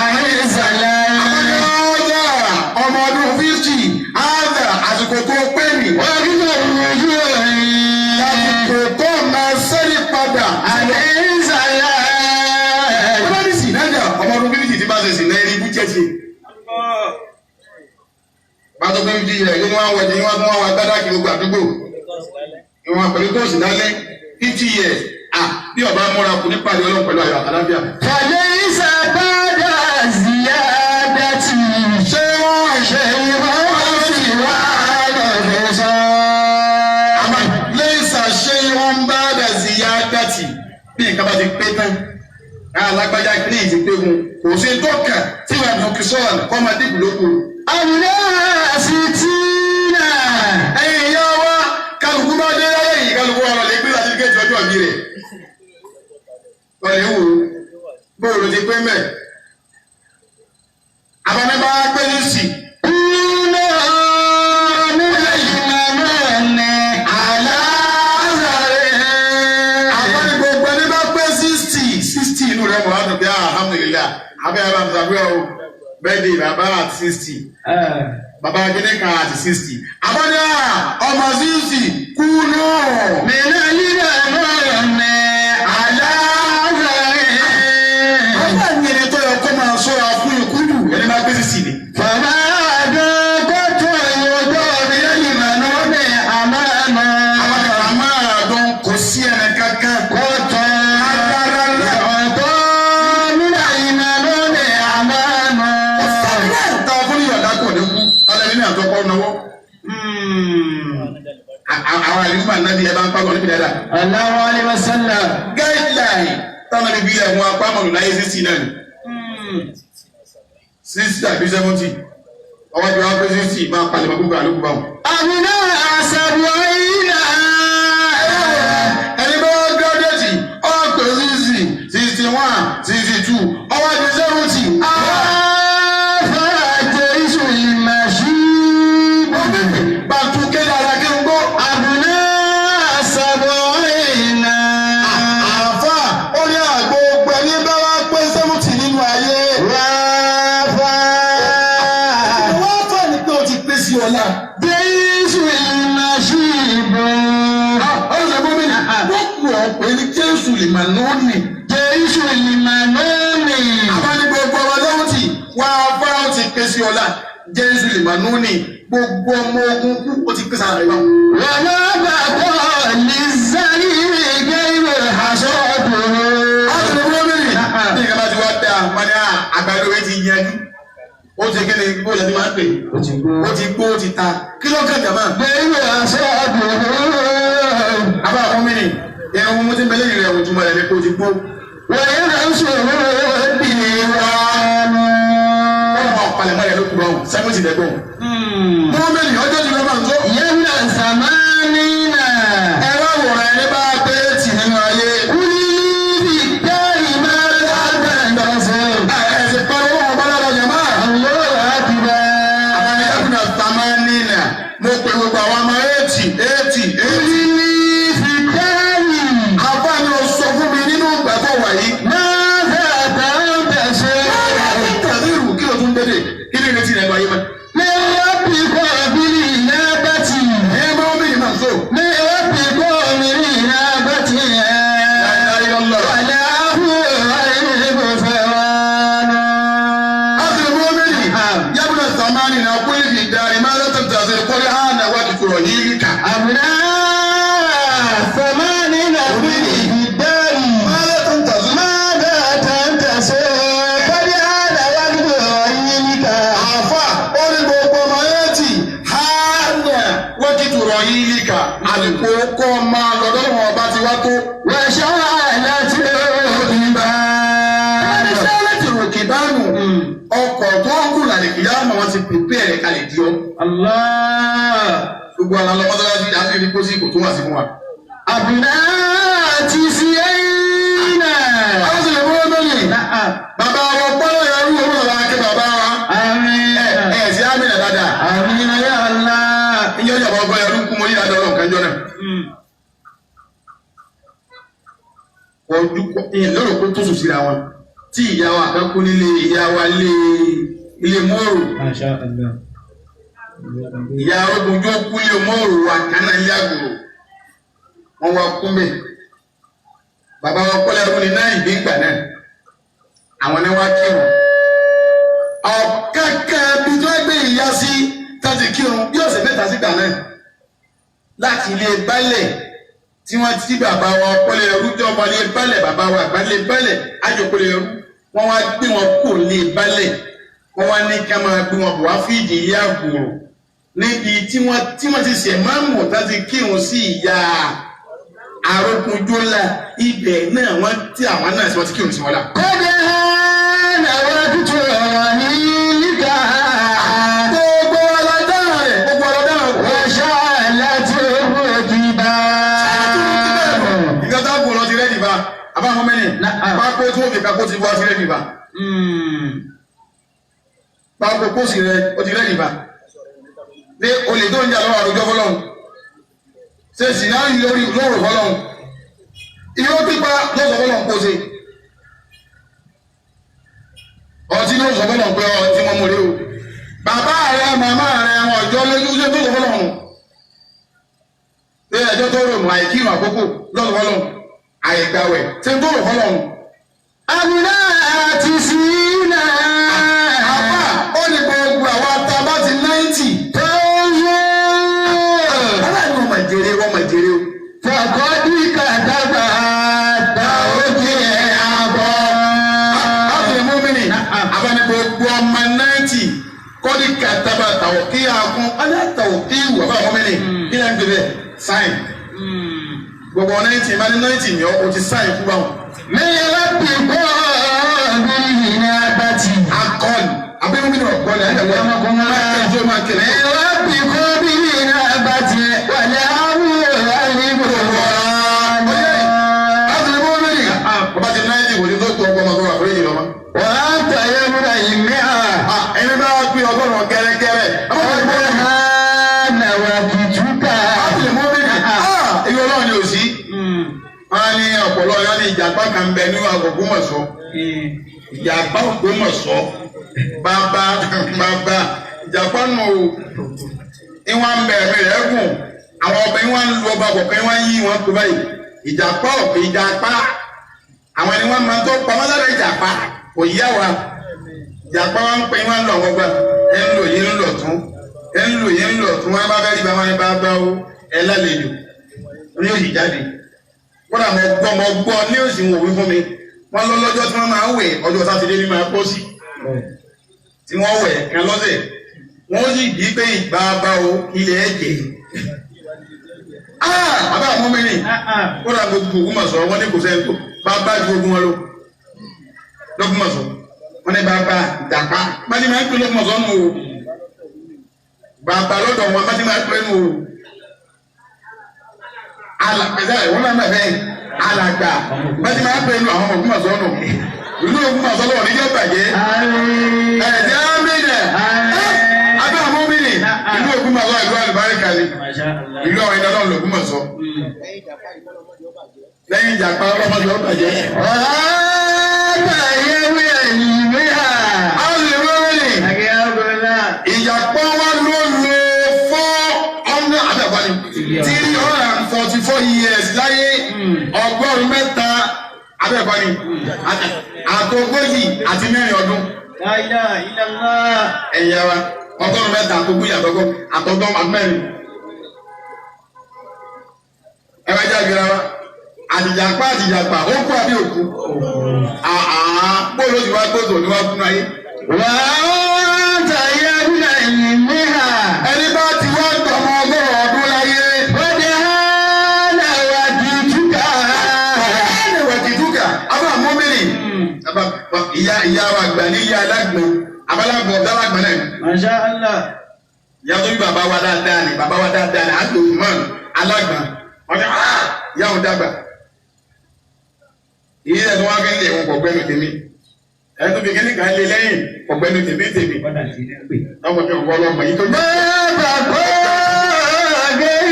عن الزلال. Ọjà ọmọ ọdún 50, áàdà àsìkò tó pé nì. وقت الرجوع Àsìkò tó máa sẹ́rí padà. عن الزلال. Bọ́lá ní sìnájà ọmọ ọdún 50 tí bá ṣe sì náà rí ibú jẹ́sí. Bàtọ́ pé 50 rẹ̀ yóò wá wọ̀ ní wọ́n tún wá wá gbádá kí gbogbo àdúgbò. Ìwọ̀n pẹ̀lú tó sì dálé 50 years. Bí ọba múra kù nípàdé Ọlọ́run pẹ̀lú ayọ̀ àtàláfíà. فليس بعد الزيادة Ṣé wọ́n ṣe شيء سوى الحساب. àmà lẹ́sà ṣé wọ́n bá dà sí yá dàtì bí nǹkan bá ti pé tán. Alágbájá ní ìsì pé mu kò sí tó kàn tí wàá fi sọ̀rọ̀ kọ́ máa dínkù lóko. أبناء 60. Ẹ̀yin ìyá wa kálukú bá dé láyé yìí kálukú wa lọ lè gbé sàtífíkẹ́tì ọjọ́ ìbí rẹ̀. Lọ́lẹ̀ wò ó bóòlù ti pé mẹ́. Àbámi bá pé ní sì. كونوا من المنون على Àbámi gbogbo ẹni bá pé 60 inú rẹ̀ mọ̀ láti bí alhamdulillah abẹ́ abẹ́ àbúrò o bẹ́ẹ̀ni bàbá àti 60 bàbá akíní kan àti 60. Àbámi ọmọ 60 kú náà. من المنون على Àwọn ẹni tó yẹ kó máa ṣọ́ra fún ikú jù ẹni bá pé 60 ni. فما ذاقت الوجوه من المنون أماما. Àwọn àmà àdán kò sí ẹni kankan. قط Agbára ńlá. يعطى من المنون أماما. Ta fún ìyọ̀dá kò ní kú. Tálẹ́ nínú àtọ́kọ́ náwó. Àwọn àlùfáà náà bí ẹ bá ń pàgọ́ níbi dáadáa. الله عليه وسلم. Guideline táwọn ẹbí bí ẹ̀wọ̀n apámọ̀lù láyé 60 náà ni. 60 àbí 70. Ọwọ́ ti wá pé 60 máa palẹ̀ mọ́ gbogbo àlùkù báwọn. أبناء 70. Ẹni bá wá gírádẹ́tì ọ̀pẹ̀ 60, 61, 62, ọwọ́ ti 70. أفأتيت المشيب. Bàtú kéde ara kí n gbọ́. أبناء 70. Àfà ó ní àgbo ẹni bá wá pé 70 nínú ayé. Wáfà. Wọ́n fà ní pé o ti pé sí ọlá. Jésù ìmàṣíbò. Ọ̀sẹ̀ gómìnà wọ́n kù ọ́ pé ní Jésù lè mà lónìí. Jésù ìmàlónì. Àwọn ní gbogbo ọmọ 70 wá fà ó ti pé sí ọlá. Jésù lè mà lónìí. Gbogbo ọmọ ogun kú ó ti pé sára rẹ̀ báwọn. Wàlá bàbá lìzárì gẹ́rù àṣọ́bù. Ọ̀sẹ̀ gómìnà ní ìjọba ti wá dáa, wọ́n ní àgbàdo rẹ̀ ti yanjú. Ó ti kéde bó ṣe ti máa ń pè. Ó ti gbó ó ti ta. Kí ló kàn jàmá? Gẹ́rù àṣọ́bù. Àbá fún mi ni ẹran mú tí mẹlẹ́ rẹ̀ òun túmọ̀ rẹ̀ ní kó ti gbó. Wàyẹ̀ ń sọ̀rọ̀ bí wàánu. Wọ́n mọ̀ palẹ̀mọ́ rẹ̀ ló kú báwọn 70 lẹ́gbọ̀n. Mọ́mẹ́lì ọjọ́ ti lọ́ máa ń tó. Yẹ́nà sàmánínà. Ẹ̀rọ àwòrán ẹni bá pé tì nínú ayé. Kúlí أبناء ثمانين في الدار Mọ́lá tó ń tàzú. ماذا تنتصر قد آن وقت رحيلك Àfà ó ní gbogbo ọmọ ẹ̀tì hánà wọ́kìtù rọ̀ yìí líkà. Àsìkò kọ́ máa lọ́dọ́ wọn ọba ti wá tó. وشعلت الركبان Ṣáláàtì ròkè báàmù ọkọ̀ tó ń kù làlìkìyà àmọ́ wọn ti pèpè rẹ̀ kalẹ̀ di ọ. Allah. Gbogbo àwọn ọlọ́mọdé àti ìdí kó sí kò tó wà sí fún wa. أبناء تسعين Àwọn sì lè mú lónìí. Na'am. Bàbá wa pọ́nlọ́ yẹn rú owó bàbá akẹ́ bàbá wa. Àmín. Ẹ ẹ̀ sí àmì dáadáa. Àmín ya Allah. Ìjọ ìjọba ọgbọ́n yẹn rú kú mo ní ìdájọ́ ọlọ́run kan jọ náà. Ojú kọ ìyẹn lérò pé tó sùn síra wọn. Tí ìyá wa kan kú nílé ìyá wa lé ilé mọ́ọ̀rù. Masha Allah. Ìyá arógunjó kú ilé mọ́ọ̀rù wa kánà ilé àgùrò. Wọ́n wá kú mẹ́. Bàbá wa kọ́lé ẹrú ni náà ìgbé ìgbà náà. Àwọn ni wá kírun. Ọ̀kẹ́kẹ́ bí tó gbé ìyá sí tàbí kírun bí ọ̀sẹ̀ mẹ́ta sígbà náà. Láti ilé baálẹ̀ tí wọ́n ti bàbá wa kọ́lé ẹrú jẹ́ ọmọ ilé baálẹ̀ bàbá wa àgbà ilé baálẹ̀ àjòkólé ẹrú. Wọ́n wá gbé wọn kó lé baálẹ̀. Wọ́n wá ní ká máa gbé wọn bọ̀ wá fìdí ilé àgùrò níbi tí wọ́n ti ṣe máa ń mọ̀ tá ti kírun sí ìyá arógunjọ́lá ibẹ̀ náà wọ́n tí àwọn náà tí wọ́n ti kírun sí wọn lá. قد آن وقت رحيلك Gbogbo ọlọ́dọ́rùn rẹ̀ gbogbo ọlọ́dọ́rùn rẹ̀. وشعلت الركبان Ìgbà tá a kò lọ ti rẹ́dì bá àbáwọn mẹ́rin pákó tí wọ́n fi kakó ti wá ti rẹ́dì bá pákó kó sì rẹ ó ti rẹ́dì bá. Ní olè tó ń jà lọ́wọ́ àròjọ fọlọ́hún ṣe sì náà ń lórí lóòrò fọlọ́hún irọ́ pípa lọ́sọ̀ fọlọ́hún kó ṣe. Ọtí ló sọ fọlọ́hún pé ọtí mọ́mú rí o. Bàbá rẹ màmá rẹ wọn ọjọ́ lójú ṣe tó sọ fọlọ́hún ní ẹjọ́ tó rò nù àìkírun àkókò lọ́sọ̀ fọlọ́hún àìgbàwẹ̀ ṣe tó rò fọlọ́hún. أبناء تسعين Àbá ó ní gbogbo àwọn ata bá ti 90. تنظر Aláàánú ọmọ ìjèrè ọmọ ìjèrè o. فقد كتب التوكيع Láti mú mi nì, abáni gbogbo ọmọ 90 kọ́ni kàtàbà tàwọ̀ kí a kún alátàwọ̀ kí ìwà bá mú mi nì. Kí ló ń gbé bẹ́ẹ̀? Sáìn. Gbogbo 90 máa ní 90 ni o ti sáìn fún báwọn. من ربكم بالإنابة Akọ́ni, àbí mú mi nì ọ̀gbọ́n ẹ̀ ẹ̀ ẹ̀ máa kéré. من ربكم بالإنابة والأمر البرهان Láti mú mi nì, bàbá ti 90 kò ní tó tó ọgbọ́n ọmọ tó wà fún èyí lọ́mọ. وأنت يا ابن المئة Ẹni bá wá pé ọgọ́rùn-ún gẹ́rẹ́gẹ́rẹ́. قد هان وقتك Láti mú mi nì, ìwé ọlọ́run ni ò sí. Wọ́n á ní ọ̀pọ̀lọ́ yọ ní ìjàpá kan bẹ ní Ògbómọ̀ṣọ́. Ìjàpá Ògbómọ̀ṣọ́. Bàbá bàbá ìjàpá nù o. Ìwọ̀n ń bẹ ẹ̀mí rẹ̀ gùn. Àwọn ọbẹ̀ ìwọ̀n ń lu ọba kọ̀ọ̀kan ìwọ̀n ń yí wọn kó báyìí. Ìjàpá ọ̀pẹ ìjàpá. Àwọn ẹni wọ́n máa ń tó pamọ́ lára ìjàpá. Kò yá wa. Ìjàpá wa ń pè wọ́n ń lọ wọ́n gbà. Ẹ ń lò yín ń lọ tún. Ẹ ń lò yín ń lọ tún. Wọ́n bá fẹ́ rí bàbá yín bá bá o. Ẹ lálejò. Ní òsì jáde kódà mo gbọ́ mo gbọ́ ní òsì wọn ò wí fún mi wọ́n lọ lọ́jọ́ tí wọ́n máa ń wẹ̀ ọjọ́ sátidé ní máa pọ̀ sí tí wọ́n wẹ̀ kan lọ́sẹ̀ wọ́n sì bí pé ìgbà bá o ilẹ̀ ẹ̀jẹ̀ àbá àwọn mẹ́rin kódà gbogbo Ògbómọ̀ṣọ́ wọ́n ní kò sẹ́ni tó bá bá ju ogun wọn lọ lọ́gbọ́mọ̀ṣọ́ wọ́n ní bàbá ìjàpá bá ti máa ń pè lọ́gbọ́mọ̀ṣọ́ nù o bàbá lọ́dọ̀ wọn bá ti máa ń pè nù o alàgbà wọn náà bẹ alàgbà bẹ́ẹ̀ máa ń pè ní àwọn ọmọ Ògbómọ̀ṣọ́ nù ìlú Ògbómọ̀ṣọ́ lọ́wọ́ níjẹ́ bàjẹ́ ẹ̀ẹ́dẹ́ ámìnà abẹ́ àwọn mìíràn ìlú Ògbómọ̀ṣọ́ ìlú àlùbáríkà ni Masha Allah. ìlú àwọn ìdáná l'Ògbómọ̀ṣọ́ lẹ́yìn ìjàpá ọlọ́mọdé ọ̀bàjẹ́. وأنت يا ابن المئة àwọn ìlú rẹ̀ Akíyàbọ̀lá. ìjàpá wa ló lo 400 àbẹ̀wálé 344 years láyé 300 abẹ́ẹ̀kọ́ ni àtogójì àti mẹ́rin ọdún La ilaha illallah. ẹ̀yà wa 300 àtogójì àtọgọ́ àtọgọ́ mẹ́rin. Àgbèrè wa àtìjàpá àtìjàpá ó kú àbí òkú. Àà bóyá ó ti wá gbọ́dọ̀ ní wá kúnú ayé. وأنت يا ابن المها Ẹni bá ti wá gbọmọ ọgọ́rùn ọdún láyé. قد هان وجدك. Ẹni wà ti dúkà, abá mọ́mìnì. Ìyá ìyá wa gbà ní ìyá alágbọ̀n, abálágbọ̀n ọ̀gálágbọ̀n náà. Masha Allah. Ìyá tó bí bàbá wa dáadáa ni, bàbá wa dáadáa ni, àti Usman alágbọ̀n. Wọ́n ní ah ìyá òun dàgbà. Ìyá ẹ̀ tó wá fi ń lè wọn kọ̀ gbẹ́nu tèmi. Ẹ̀ tó fi kíní kan lé lẹ́yìn kọ̀ gbẹ́nu tèmi tèmi. Wọ́n ti ní pè. Ọmọ mi ò wọ́ ọlọ́mọ yìí tó jẹ́. ما بقى غير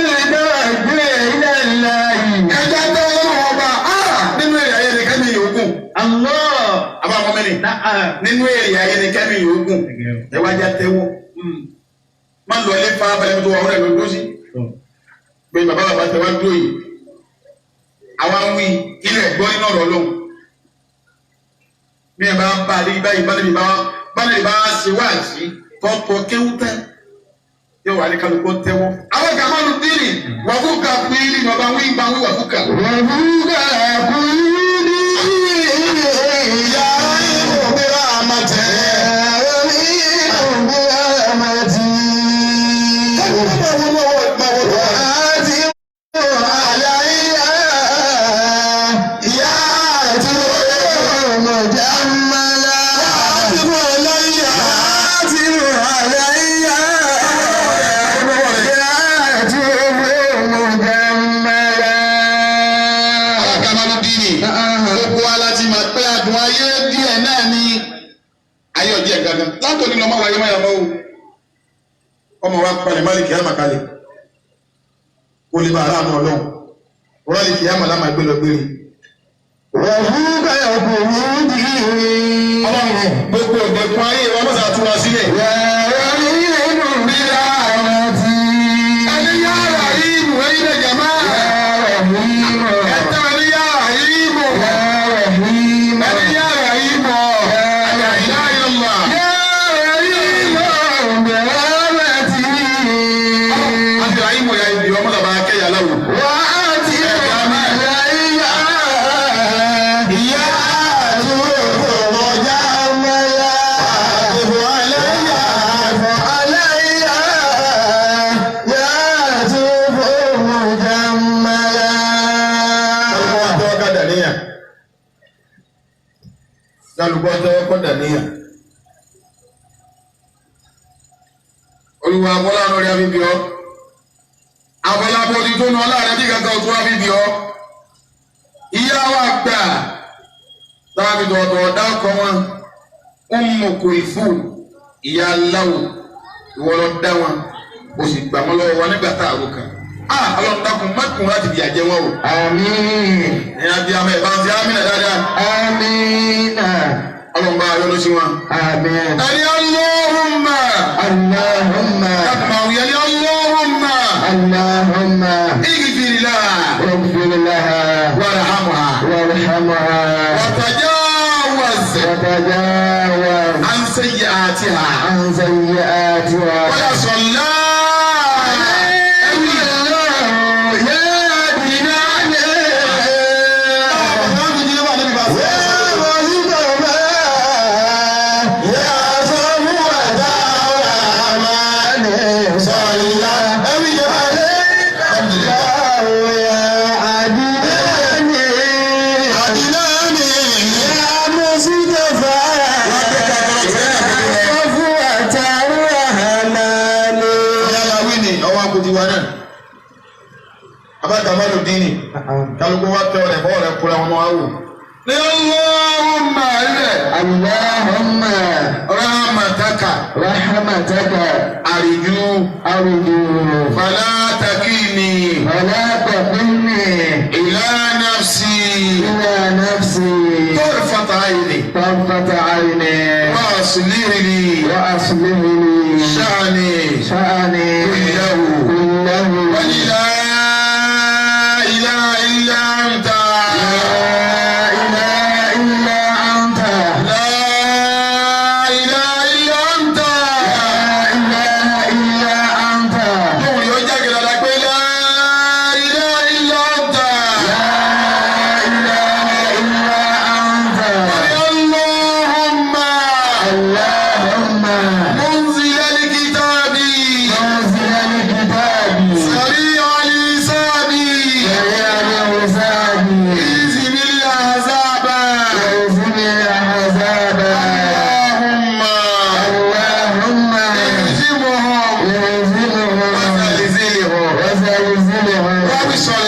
إلى الله. Ẹja tó ọlọ́run ọba ah nínú èrè ayé ni kẹ́mi yòókù. Allah. Abá mọ́mìnì. Na'am. Nínú èrè ayé ni kẹ́mi yòókù. Ẹ wá já tẹ́wọ́. Má lọ ilé fa abalẹ̀ tó wà wọ́n rẹ̀ ló dúró sí. Pé bàbá bàbá tẹ wá dúró yìí. Àwa ń wí ilé ẹ̀gbọ́n nínú ọ̀rọ̀ lóhùn. Bí ẹ bá ń bá adé báyìí bá lè bá bá lè bá ṣe wá sí tọ́tọ̀ kéwú tẹ́. Yóò wà ní kálukú tẹ́wọ́. Àwọn kà máa ń dínì wà fún ká pínlẹ̀ bàbá wí bá wí wà fún ká. وفوق كل Ìyá ìmọ̀ àmàtẹ́. رحيم برحمتي. وآتِ علي يا مجملا. آتِ علي يا مجملا. Kamaludini, gbogbo wa láti mọ̀ pé adùn ayé díẹ̀ náà ni ayé ọ̀dí ẹ̀ gangan. Látòní lọ́mọ wa yé máyà mọ́ o. Ọmọ wa palẹ̀ má lè kí á mà kalẹ̀. Kó lè bá aráàlú ọlọ́run. Rọ́lá lè kí á mà lámà gbé lọ gbére. وفوق كل Ọlọ́run gbogbo ìdẹ̀kùn ayé wa mọ̀sá tú wa sílẹ̀. يا رحيم برحمتي. Ẹni yára ìmù ẹ̀yin lè jàmá. يا رحيم. Ẹ̀tọ́ ẹni yára ìmù. يا رحيم. Ẹni yára ìmù. Ẹ̀yà ìlà ìlọ́lá. يا رحيم برحمتي. Àti ràhìmù ya ibi ọmọ bàbá akẹ́yà láwù. وآتِ علي Ìyá مجملا. علي يا مجملا. Kálukú ọjọ́ kọ́dà níyà. Olúwa Abọ́lá lórí abíbí ọ. Abọ́lá bọ́dí tó nu ọlá rẹ̀ bí kankan tó abíbí ọ. Ìyá wa gbà tábí dọ̀dọ̀ dákọ̀ wọn. Ummu Kulthum ìyá aláwọ̀ ìwọ lọ dá wọn. O sì gbà wọn lọ́wọ́ wọn nígbà tá a rò kàn. A ọlọ́run dákun má kùn láti fìyà jẹ wọn o. آمين. Ẹ̀yin abiyamọ ẹ̀ bá ń ṣe ámìnà dáadáa. آمين. Ọlọ́run bá a yọ́nú sí wọn. آمين. Ẹni Allahumma. اللهم. Kàtàkùn yẹn ni Allahumma. اللهم. Ighfir laha اغفر لها. warhamha. وارحمها. Watajawaz وتجاوز an sayyi'atiha. عن سيئاتها. Wala salla. يا دينان. يا مصطفى. يا صفوة الرحمن. صلى عليك الله يا عدنان. يا مصطفى. يا صفوة الرحمن. Yàrá wí ni ọwọ́ akutí wa náà. Abáta Mọ́lù Dínì, kálukú wa tẹ ọ̀rẹ́ bọ́ ọ̀rẹ́ kura wọn wá wò. Ní Allahumma ilẹ̀. اللهم. Rahmataka رحمتك. àrìjú أرجو. fala takilni ولا تكلني. ila nafsi إلى نفسي. tarfata ayni طرفة عيني. wa aslih li وأصلح لي. sha'ni شأني. kullahu. كله. Wa la ilaha illa anta. لا إله إلا أنت. La ilaha illa anta. لا إله إلا أنت. Tóun yóò jáde dáadáa pé la Awi sọ̀rọ̀.